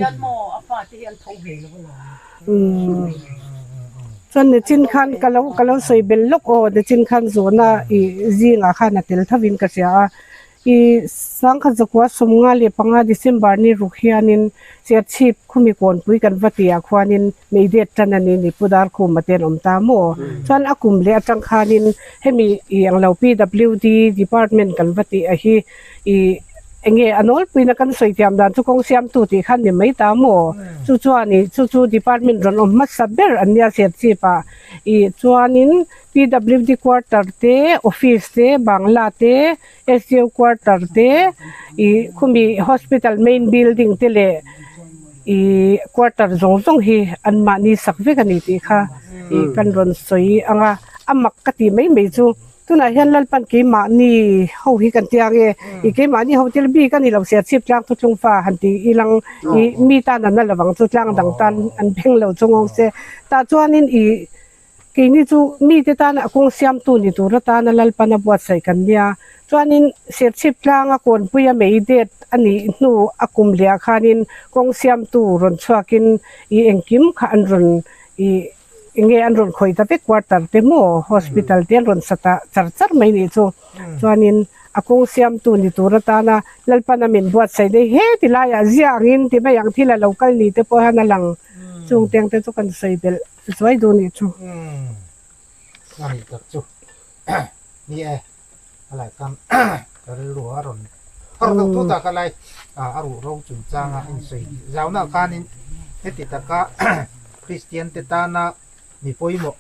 Chuan nichin khan ka lo ka lo sawi bel lawk aw nichin khan zawhna ih zingah khan a tel thovin ka hria a ih sangkhat zakua sawmnga leh panga December ni ruk hianin Serchhip khumi kawnpui kan va tihah khuanin meidet tan a ni ni Pu Darkhuma te an awm ta maw chuan a kum leh atang khanin hemi ih ang lo PWD department kan va tih a hi ih enge a nawlpuina kan sawi thiam dan chu kawng siamtu tih khan ni mai ta maw? Chu chuan ih chu chu department rawn awm hmasa ber an nia Serchhip ah ih chuanin PWD quarter te office te bangla te SDO quarter te ih khumi hospital main building te leh ih quarter zawng zawng hi anmahni sak vek a ni tih kha ih kan rawn sawi ang a a mak ka tih mai mai chu. Tunah hian Lalpan keimahni ho hi kan tia nge, i keimahni ho tel bik a ni lo sia chhip tlang thuthlung fa han ti ilang i mi tan an la lovang chu tlang dang tan an beng lo chu ngawng se. Tah chuanin i keini chu mite tana a kawng siamtu ni tur atana Lalpan a buatsaih kan nia. Chuanin Serchhip tlanga kawnpuia mei det a nih hnu a kum lehah khanin kawng siamtu rawn chhuakin i engkim kha an rawn i Enge an rawn khawih ta vek quarter te maw hospital te an rawn sa ta char char mai nih chu chuanin a kawng siamtu ni tur atana Lalpana min buatsaih daih he ti laiah ziah angin ti mai ang thil a lo kal ni te pawh hian a lang chung teng te chu kan sawi belh zuai duh nih chu. A nih tak chu ni e a lai khan ka rilru a rawn thar deuh thut a ka lai a ruh ro chungchanga a insawi zauna khanin heti taka Kristian te tana mi pawimawh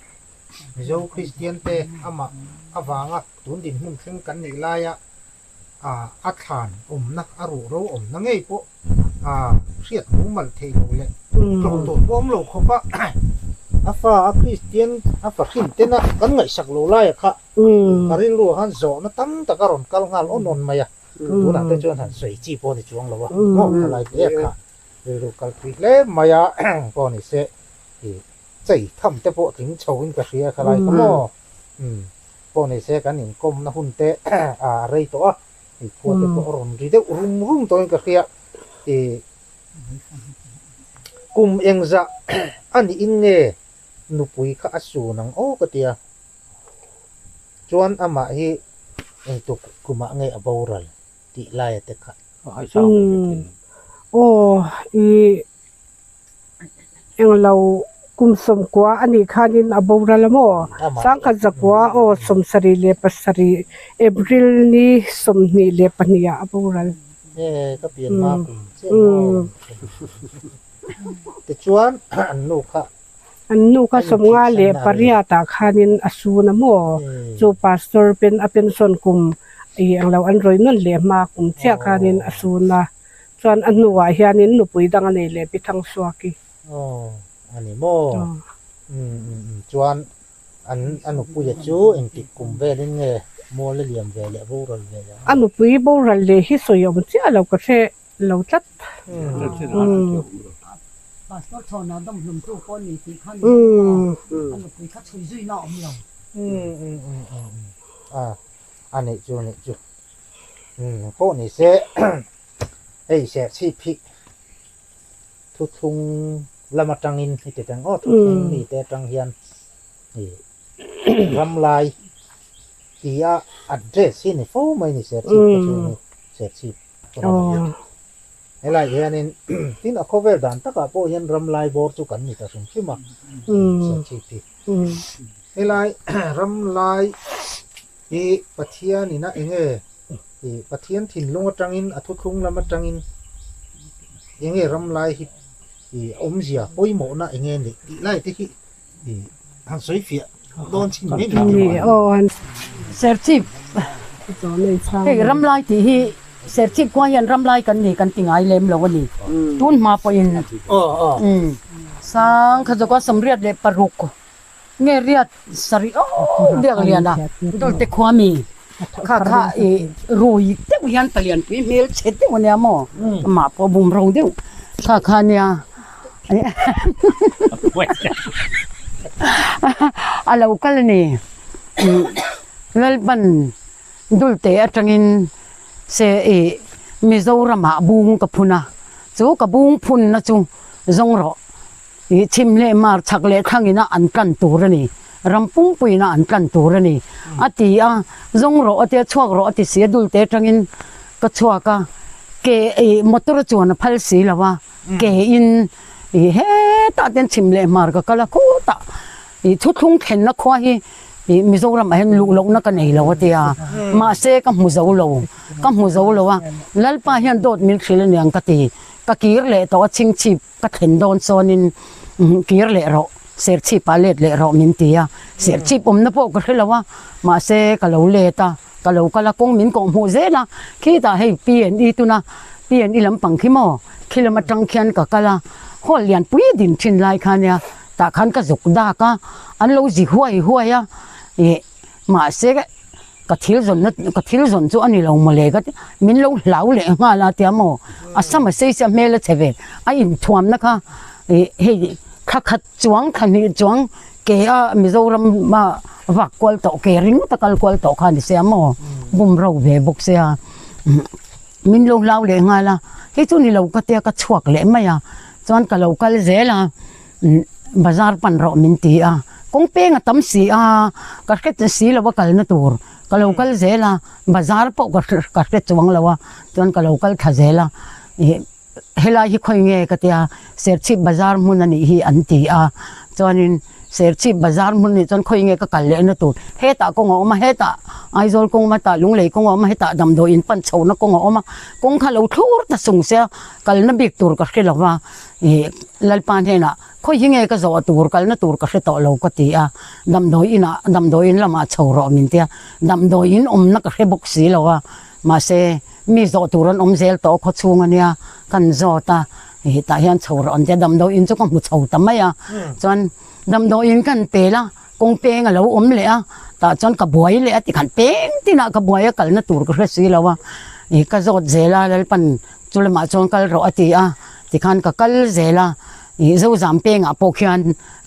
Mizo Kristian te amah avanga tun dinhmun thleng kan nih laia a thlan awmna a ruh ro awmna ngei pawh hriat mumal theih loh leh tlawh tawh pawh awm lo khawp a, a fa a Kristian a fa hrin tena kan ngaihsak lo laia kha ka rilru ah khan zawhna tam tak a rawn kal nghal awn awn mai a, tunah te chuan han sawi chi pawh a ni chuang lo a, maw ka lai te kha rilru kal pui hle mai a pawh ni se ih chei tham te pawh tling chho in ka hria kha lai kha maw pawh ni se kan inkawmna hun te a rei tawh a. I khua te pawh a rawn ri deuh rum rum tawhin ka hria. I kum engzah a niin nge nupui kha a sun ang aw ka tia. Chuan amah hi engtuk kumah nge a boral tih laia te kha. Aw i Englo kum sawmkua a nih khanin a boral a maw? Sangkhat zakua aw 77 April ni 22 ah a boral. E ka pian hma kum chiah maw? Tichuan an nu kha. An nu kha 58 ah khanin a sun a maw? Chu pastor pen a pension kum i englo an rawih nawn leh hma kum chiah khanin a sun a. Chuan a hnuah hianin nupui dang a nei leh Pi Thangsuaki. Aw, a ni maw? Umm umm chuan an a nupuia chu engtik kum velin nge mual a liam ve leh boral ve leh ang? A nupui boral leh hi sawi awm chiah lo ka hre lo tlat. Pastor Chhawna dawmhlumtu pawh ni tih kha ni maw? A nupui kha chhui zuina a awm lo. Umm umm umm umm a a neih chu neih chu umm pawh ni se Hei Serchhip hi thuthlung lam atangin heti teng aw thuthlung mite atang hian ih ramlai tia address hi ni fo mai ni Serchhip kha chu ni Serchhip ram hi. Helai hianin tin a khawvel dan takah pawh hian ramlai bawr chu kan ni ta hrim hrim a Serchhip hi. Helai ramlai. Hi Pathian ina enge i Pathian thinlung atangin a thuthlung lam atangin enge ram lai hi i awmzia pawimawhna enge nih tih lai te hi i han sawi fiah dawn chin mai ni aw. Serchhip hei ram lai tih hi Serchhip khua hian ram lai kan ni kan ti ngai lem lo a ni. Tun hma pawhin sang kha zawka 86 Nge riat sarih aw biak lian a dulte khua mi kha kha i rui deuh hian palian pui hmel chhe deuh ania maw amah pawh bum ro deuh kha kha ania a lo kal a ni Lalpan dulte atangin se i Mizoramah bung ka phun a chu ka bung phunna chu zawng rawh. I chhim leh mar chhak leh thlangin a an tlan tur a ni, ram pumpuiin a an tlan tur a ni, a ti a, zawng rawh a tia, chhuak rawh a ti si a, dulte atangin ka chhuak a, ke i motor a chuan a phal si lo a, ke in i hetah ten chhim leh mar ka kal a, khutah i thuthlung thlenna khua hi i Mizoram ah hian luh lohna ka nei lo a tia, mahse ka hmu zo lo, ka hmu zo lo a, Lalpa hian dawt min hrilh aniang ka ti, ka kir leh tawh a chhingchhip. Ka thlen dawn chuanin kir leh rawh, serchhipah let leh rawh min ti a, serchhip awmna pawh ka hre lo a, mahse ka lo let a, ka lo kal a, kawng min kawh hmuh zel a, khitah hei PNE tuna PNE lampang khi maw, khi lam atang khian ka kal a, hall lianpui din thin lai kha nia, tah khan ka zuk dak a, an lo zi huai huai a, ih mahse Ka thil zawnna ka thil zawn chu a ni lo mawle ka ti min lo hlau leh nghal a tia maw a sam a sei sia hmel a chhe ve a inthuamna kha ih hei thla khat chuang thla hnih chuang ke a Mizoram a vak kual tawh ke ringawt a kal kual tawh kha a ni sia maw bum ro ve bawk sia min lo hlau leh nghal a hei chu ni lo ka tia ka chhuak leh mai a chuan ka lo kal zel a. Bazar pan rawh min ti a, kawng peng a tam si a, ka hre si lo a kalna tur, ka lo kal zel a, bazar pawh ka ka hre chuang lo a, chuan ka lo kal thla zel a, ih helai hi khawi nge ka tia Serchhip bazar hmun a nih hi an ti a, chuanin Serchhip bazar hmun nih chuan khawi nge ka kal lehna tur, hetah kawng a awm a, hetah Aizawl kawng a awm a, hetah Lunglei kawng a awm a, hetah damdawi in pan chhohna kawng a awm a, kawng kha lo thlur ta sung sia kalna bik tur ka hre lo va. Ih Lalpa hnenah khawi hi nge ka zawh tur kalna tur ka hre tawh lo ka ti a, damdawi inah damdawi in lamah chho rawh min tia, damdawi in awmna ka hre bawk si lo a, mahse mi zawh tur an awm zel tawh khaw chhung ania kan zawt a, ih tah hian chho rawh an tia damdawi in chu ka hmu chho ta mai a, chuan damdawi in kan pel a kawng peng a lo awm leh a, tah chuan ka buai leh a tikhan peng tinah ka buai a kalna tur ka hre si lo a, ih ka zawt zel a Lalpan Chu lamah chuan kal rawh a ti a, tikhan ka kal zel a, ih Zozam pengah pawh khian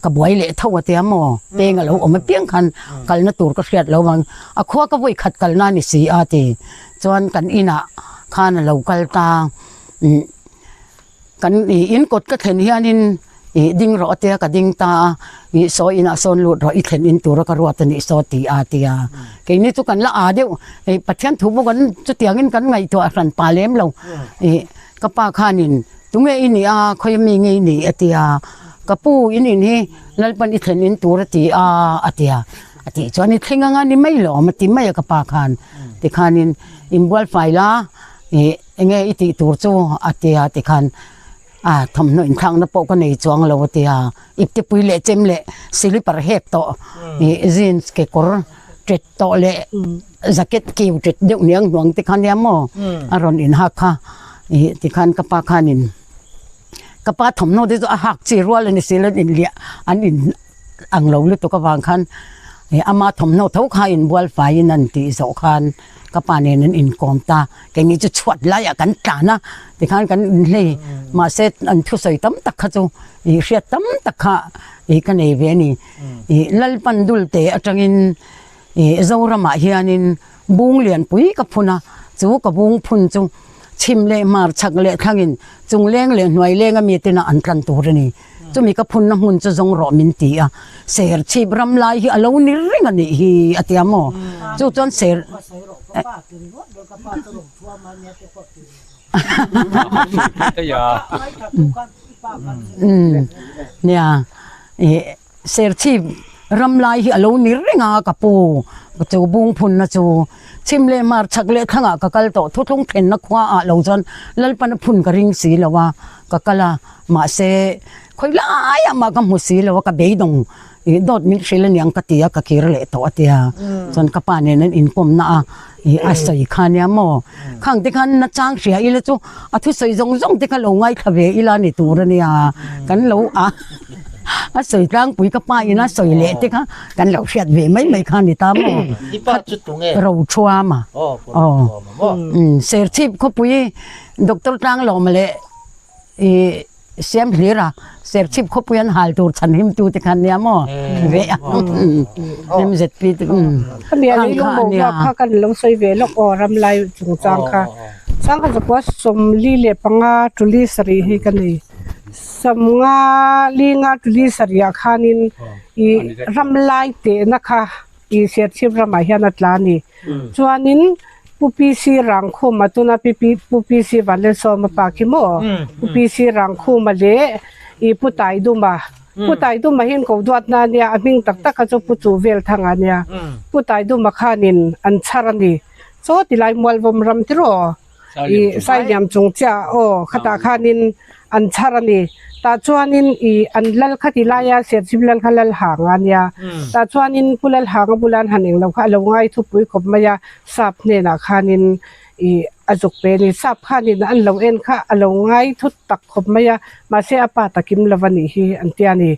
ka buai leh tho a tia maw, peng a lo awm apiang khan kalna tur ka hriat lo vang, a khua ka vawi khat kalna a ni si a ti. Chuan kan inah khan a lo kal ta, umm kan ih in kawt ka thlen hianin ih ding rawh a tia ka ding ta a, ih saw inah sawn lut rawh i thlen in tura ka ruat a nih saw ti a tia. Keini chu kan la aa deuh ih Pathian thu pawh kan chutiangin kan ngaihtuah hran pa lem lo ih ka pa khanin tunge i nih a khawi mi nge i nih a tia ka pu in in hi Lalpan i thlen in tur a ti a a tia a tih chuan i thleng anga ni mai lawm a ti mai a ka pa khan tikhanin inbual fai la ih enge i tih tur chu a tia tikhan A thawmhnaw inthlakna pawh ka nei chuang lo a ti a, iptepui leh chem leh silipar hek tawh ih jeans kekawr ṭet tawh leh jacket kiu ṭet deuh hniang hnuang te kha nia maw a rawn inhak kha ih tikhan ka pa khanin ka pa thawmhnaw te chu a hak chi rual a ni si lo inliah an in ang lo lutuk avang khan ih ama thawmhnaw tho kha inbual faiin an tih zawh khan ka pa nen an inkawm ta. Keini chu chhuat laiah kan tlan a, tikhan kan inhlei mahse an thusawi tam tak kha chu ih hriat tam tak kha ih ka nei ve a ni. Ih Lalpan Dulte atangin ih Zoramah hianin bung lianpui ka phun a, chu ka bung phun chu chhim leh hmar chhak leh thlangin chung leng leh hnuai leng ami tena an tlan tur a ni. Chumi ka phunna hmun chu zawng rawh min ti a, Serchhip ram lai hi a lo ni reng a nih hi a ti a maw? Chu chuan ser Nia, ih Serchhip. Ram lai hi a lo ni reng a ka pu, chu bung phunna chu chhim leh hmar chhak leh thlangah ka kal tawh thuthlung thlenna khua ah lo chuan Lalpana phun ka ring si lo a, ka kal a, mahse khawi laiah mah ka hmu si lo a, ka beidawng ih dawt min hrilh aniang ka ti a, ka kir leh tawh a tia, chuan ka pa nen an inkawmna a ih a sawi kha ania maw, khang te khan nachang hria ila chu a thusawi zawng zawng te kha lo ngaithla ve ila ni tur ania, kan lo a. A sawi tlangpui ka pa in a sawi leh te kha kan lo hriat ve mai mai kha a ni ta maw? I pa chu tunge? Rothuama. Aw, pu Rothuama maw? Serchhip khawpui Doctor Tlanglawma leh i Siamhlira Serchhip khawpui an hal tur chhan him tu te kha nia maw? Ve a. MZP te Khami a leilung boruak kha kan lo sawi ve lawk aw ramlai chungchang kha. Sangha zakua 45 tuli sarih hi ka nei. Sawmnga linga tuli sarih khanin ih ram lai tehna kha ih Serchhip ramah hian a tla a ni. Chuanin Pu PC Rangkhuma tuna Pi Pu PC Vanlalsawma pa khi maw Pu PC Rangkhuma leh ih Pu Taiduma Pu Taiduma hi an ko duatna a nia a hming tak tak kha chu Pu Chuhvelthanga a nia Pu Taiduma khanin an chhar a ni. Chaw tilai Mualvawm ram tiraw? Ih Sailiam chung chiah aw khatah khanin an chhar a ni. Tah chuanin ih an lal kha ti laia Serchhip lal kha lal hang a nia. Tah chuanin Pu Lal Hanga bula an han eng lo kha a lo ngai thupui khawp mai a, sap hnenah khanin ih a zuk pe a ni. Sap khanin an lo en kha a lo ngai thut tak khawp mai a, mahse a pa takim lo a nih hi an tia a ni.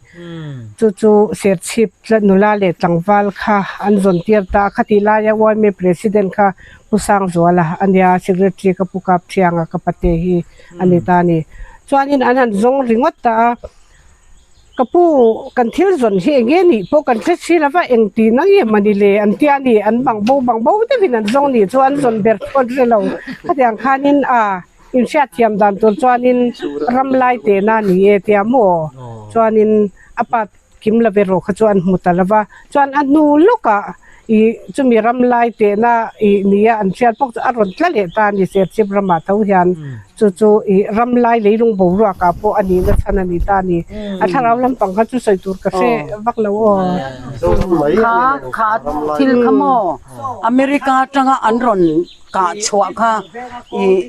Chu chu Serchhip nula leh tlangval kha an zawn tir ta a, khati laia yma President kha Pu Sangzuala a nia, Secretary ka pu kap thianga ka pate hi a ni ta a ni. Chuanin an han zawng ringawt ta a, ka pu kan thil zawn hi eng nge nih pawh kan hre si lova eng tih na nge mawni le an tia a ni, an bang bo bang bo deuhin an zawng nih chu an zawn ber pawh an hre lo. Khatiang khanin a inhriatthiam dan tur chuanin ram lai tehna a ni e tia maw? Chuanin a pa Kim la ve rawh kha chu an hmu ta lo va, chuan a hnu lawkah ih chumi ram lai tehna ih nia an hriat bawk chu a rawn tla leh ta a ni Serchhip ramah tho hian chu chu ih ram lai leilung boruakah pawh a nihna chhan a ni ta a ni. A thlarau lampang kha chu sawi tur ka hre vak lo aw. Kha kha thil kha maw America atanga an rawn kah chhuah kha ih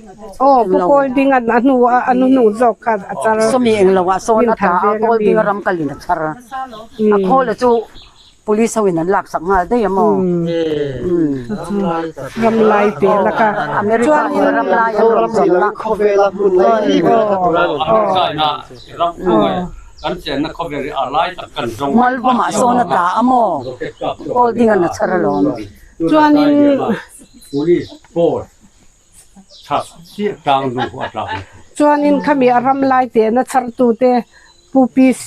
Aw pu Golding an a hnu a a hnuhnung zawk kha a char. Sawmi eng lo ah sawn a tla a Golding a ram kalin a char a khawl a chu police ho in an lak sak nghal daih a maw. Ram lai te la kha America in ram lai an rawn zawm na. Mualvawmah sawn a tla a maw Golding an a char alawm. Chuanin Chuanin khami a ram lai tehna chhartute Pu PC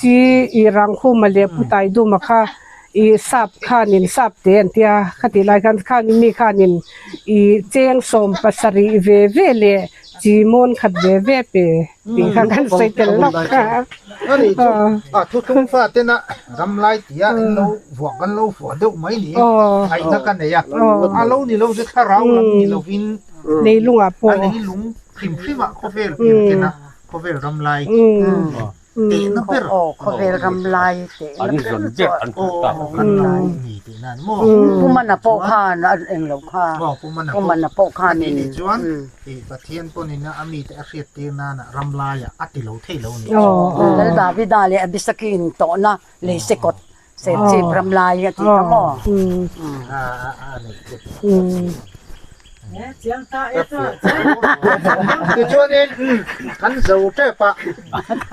i Rangkhuma leh Pu Taiduma kha i sap khanin sap te an tia khatih lai khan khang mi khanin i cheng 70 ve ve leh chi mawn khat ve ve pe tih kha kan sawi tel lawk kha. Ani chu a thuthlung fa tena ram lai tia in lo vuah kan lo vuah deuh mai ni ngaihna ka nei a, a lo ni lo chu thlarau lam ni lovin leilungah pawh a leilung hrim hrimah khawvel pian kena khawvel ram lai tehna ber aw khawvel ram lai tehna ber chu ram lai ni tihna ani maw Pu Mana pawh khan a eng lo kha Pu Mana pawh khan in chuan Pathian pawhin a mite a hriat tir nana ram laiah a ti lo thei lo ni. Lal Davida leh Abisaki in tawhna lei se kawt Serchhip ram lai a tih kha maw? Tichuanin kan zo tep a,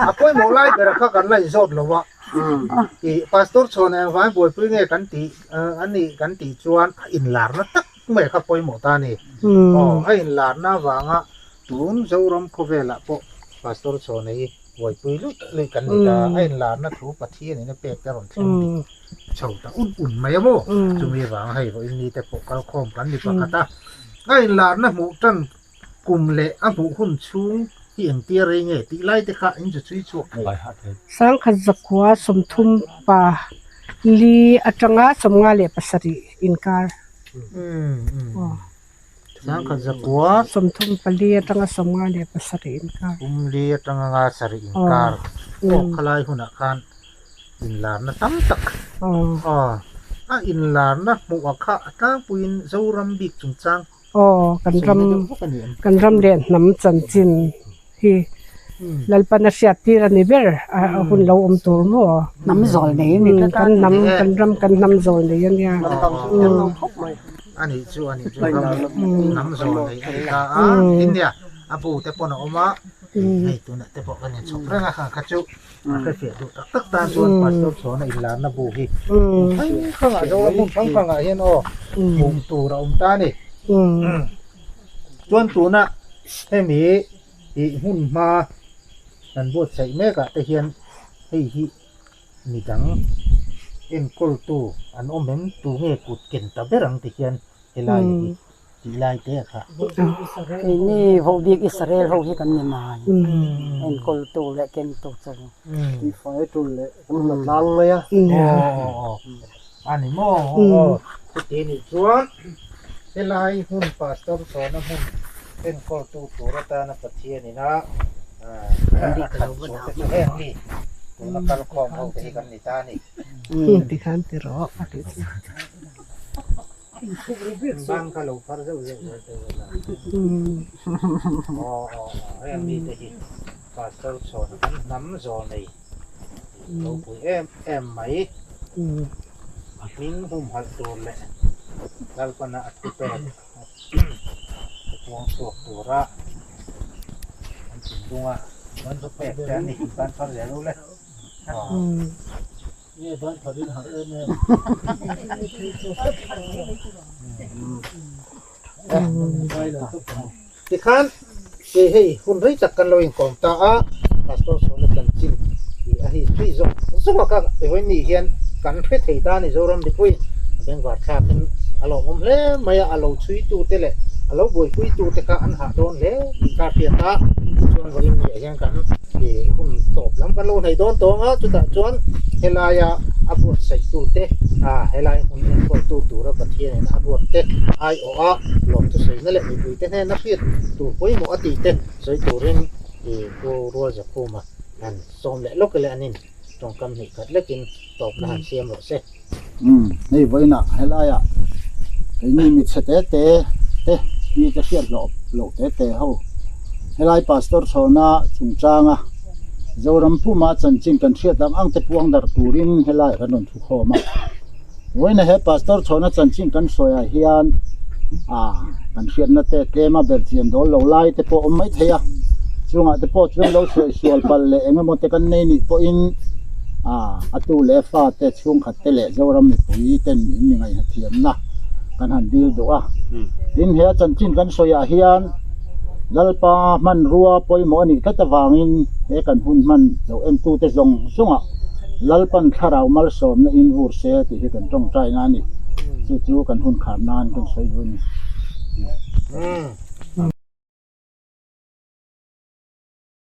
a pawimawh lai ber kha kan la inzawt lo a, ih Pastor chhuan engvang buaipui nge kan tih a nih kan tih chuan a inlarna tak mai kha pawimawh ta a ni. Aw a inlarna avanga tun Zoram khawvelah pawh Pastor chhuan hi Buaipui luih luih kan ni ta, a inlarna thu Pathianin a pek te rawn thleng dik chho ta un un mai a maw? Chumi avanga hei vawiin ni te pawh kalkhawm kan ni pakhat a, a inlarna hmuh tan kum leh a hmuh hun chhung hi engtia rei nge tih lai te kha in zu chhui chhuak ngei. Sangkhat zakua 34 atanga 57 inkar. Sangkhat zakua. 34 atanga 57 inkar. Kum li atanga nga sarih inkar. Aw khalai hunah khan inlarna tam tak. Aw, a inlarna hmuh a kha a tlangpuiin Zoram bik chungchang Aw, kan ram kan ram leh hnam chanchin hi Lalpan a hriat tir a ni ber a hun lo awm tur maw? Hnam zawl nei a ni tlat a. Kan hnam kan ram kan hnam zawl nei a nia. A nih chu a nih chu ram hnam zawl nei a ni ta a, tin nia a bu te pawn a awm a, hei tunah te pawh kan inchhawp reng a, kha chu A hrefiah duh tak tak tan chuan Pastor Chhuana inlarna bu hi hmun hrang hrangah Zoram hmun hrang hrangah hian aw hmuh tur a awm ta a ni. Chuan tuna hemi ih hmun hma kan buatsaih mekah te hian hei hi midang enkawltu an awm em tunge kut ken ta ber ang ti hian helai hi tih lai te a kha. Keini vohbik Israel ho hi kan ni mai, enkawltu leh kengtu chu. Tihfai tul leh kan hna tlang mai a. Aw a ni maw aw chuti nih chuan helai hmun Pastor Chhawna hmun enkawltu tur atana Pathian ina a thlan chhuah te chu heng mi tuna kalkhawm ho te hi kan ni ta a ni. Tikhan ti rawh a tih chu. Bang kha lo phar zeuh zeuh zel teh ula. Aw aw aw heng mite hi Pastor chhawn kan hnam zawl nei ropui em em mai. A hming humhalh tur leh Lalpana a thu pek a puang chhuak tura an thinlunga an thu pek te an ni ban phar zel ule. Nge ban phar in harh em em. Tikhan kei hei hun rei tak kan lo inkawm ta a, Pastor Sawna chanchin tih a hi thui zawk zawk a ka vawiin nih hian kan hre thei ta a ni Zoram mipui a bengvar thlakin a lawmawm hle mai a, a lo chhui tu te leh a lo buaipui tu te kha an hah dawn hle tih kha a hriat a, tichuan vawiin nih hian kan ih hun tawp lam kan lo hnaih dawn tawng a chutah chuan helaia a buatsaih tute ah helai hmun enkawl tu tura Pathianin a ruat te aiawh a lawmthu sawina leh mipui te hnena hriat tur pawimawh a tih te sawi turin ih Pu Rualzakhuma han sawm leh lawk leh anin tawngkam hnih khat lekin tawpna han siam rawh se. Umm hei vawiinah helaiah keini mi chhe te te te mi te hriat loh loh te te ho helai pastor chhawna chungchanga Zoram puma chanchin kan hriat ang ang te puang darh turin helaiah kan rawn thu khawm a vawiinah he pastor chhawna chanchin kan sawiah hian ah kan hriatna te tlema ber chian dawl lo lai te pawh awm mai thei a chungah te pawh chuan lo sawi sual palh leh eng emaw te kan nei nih pawhin ah a tu leh fa te chhungkhat te leh Zoram mipui ten in mi ngaihna thiamna kan han dil duh a tin he a chanchin kan sawi ah hian Lalpa hmanrua pawimawh a nih tlat avangin he kan hun hman lo entu te zawng zawng ah Lalpan thlarau malsawmna in vur se tih hi kan tawngtai na a ni chu chu kan hun khar nan kan sawi duh a ni.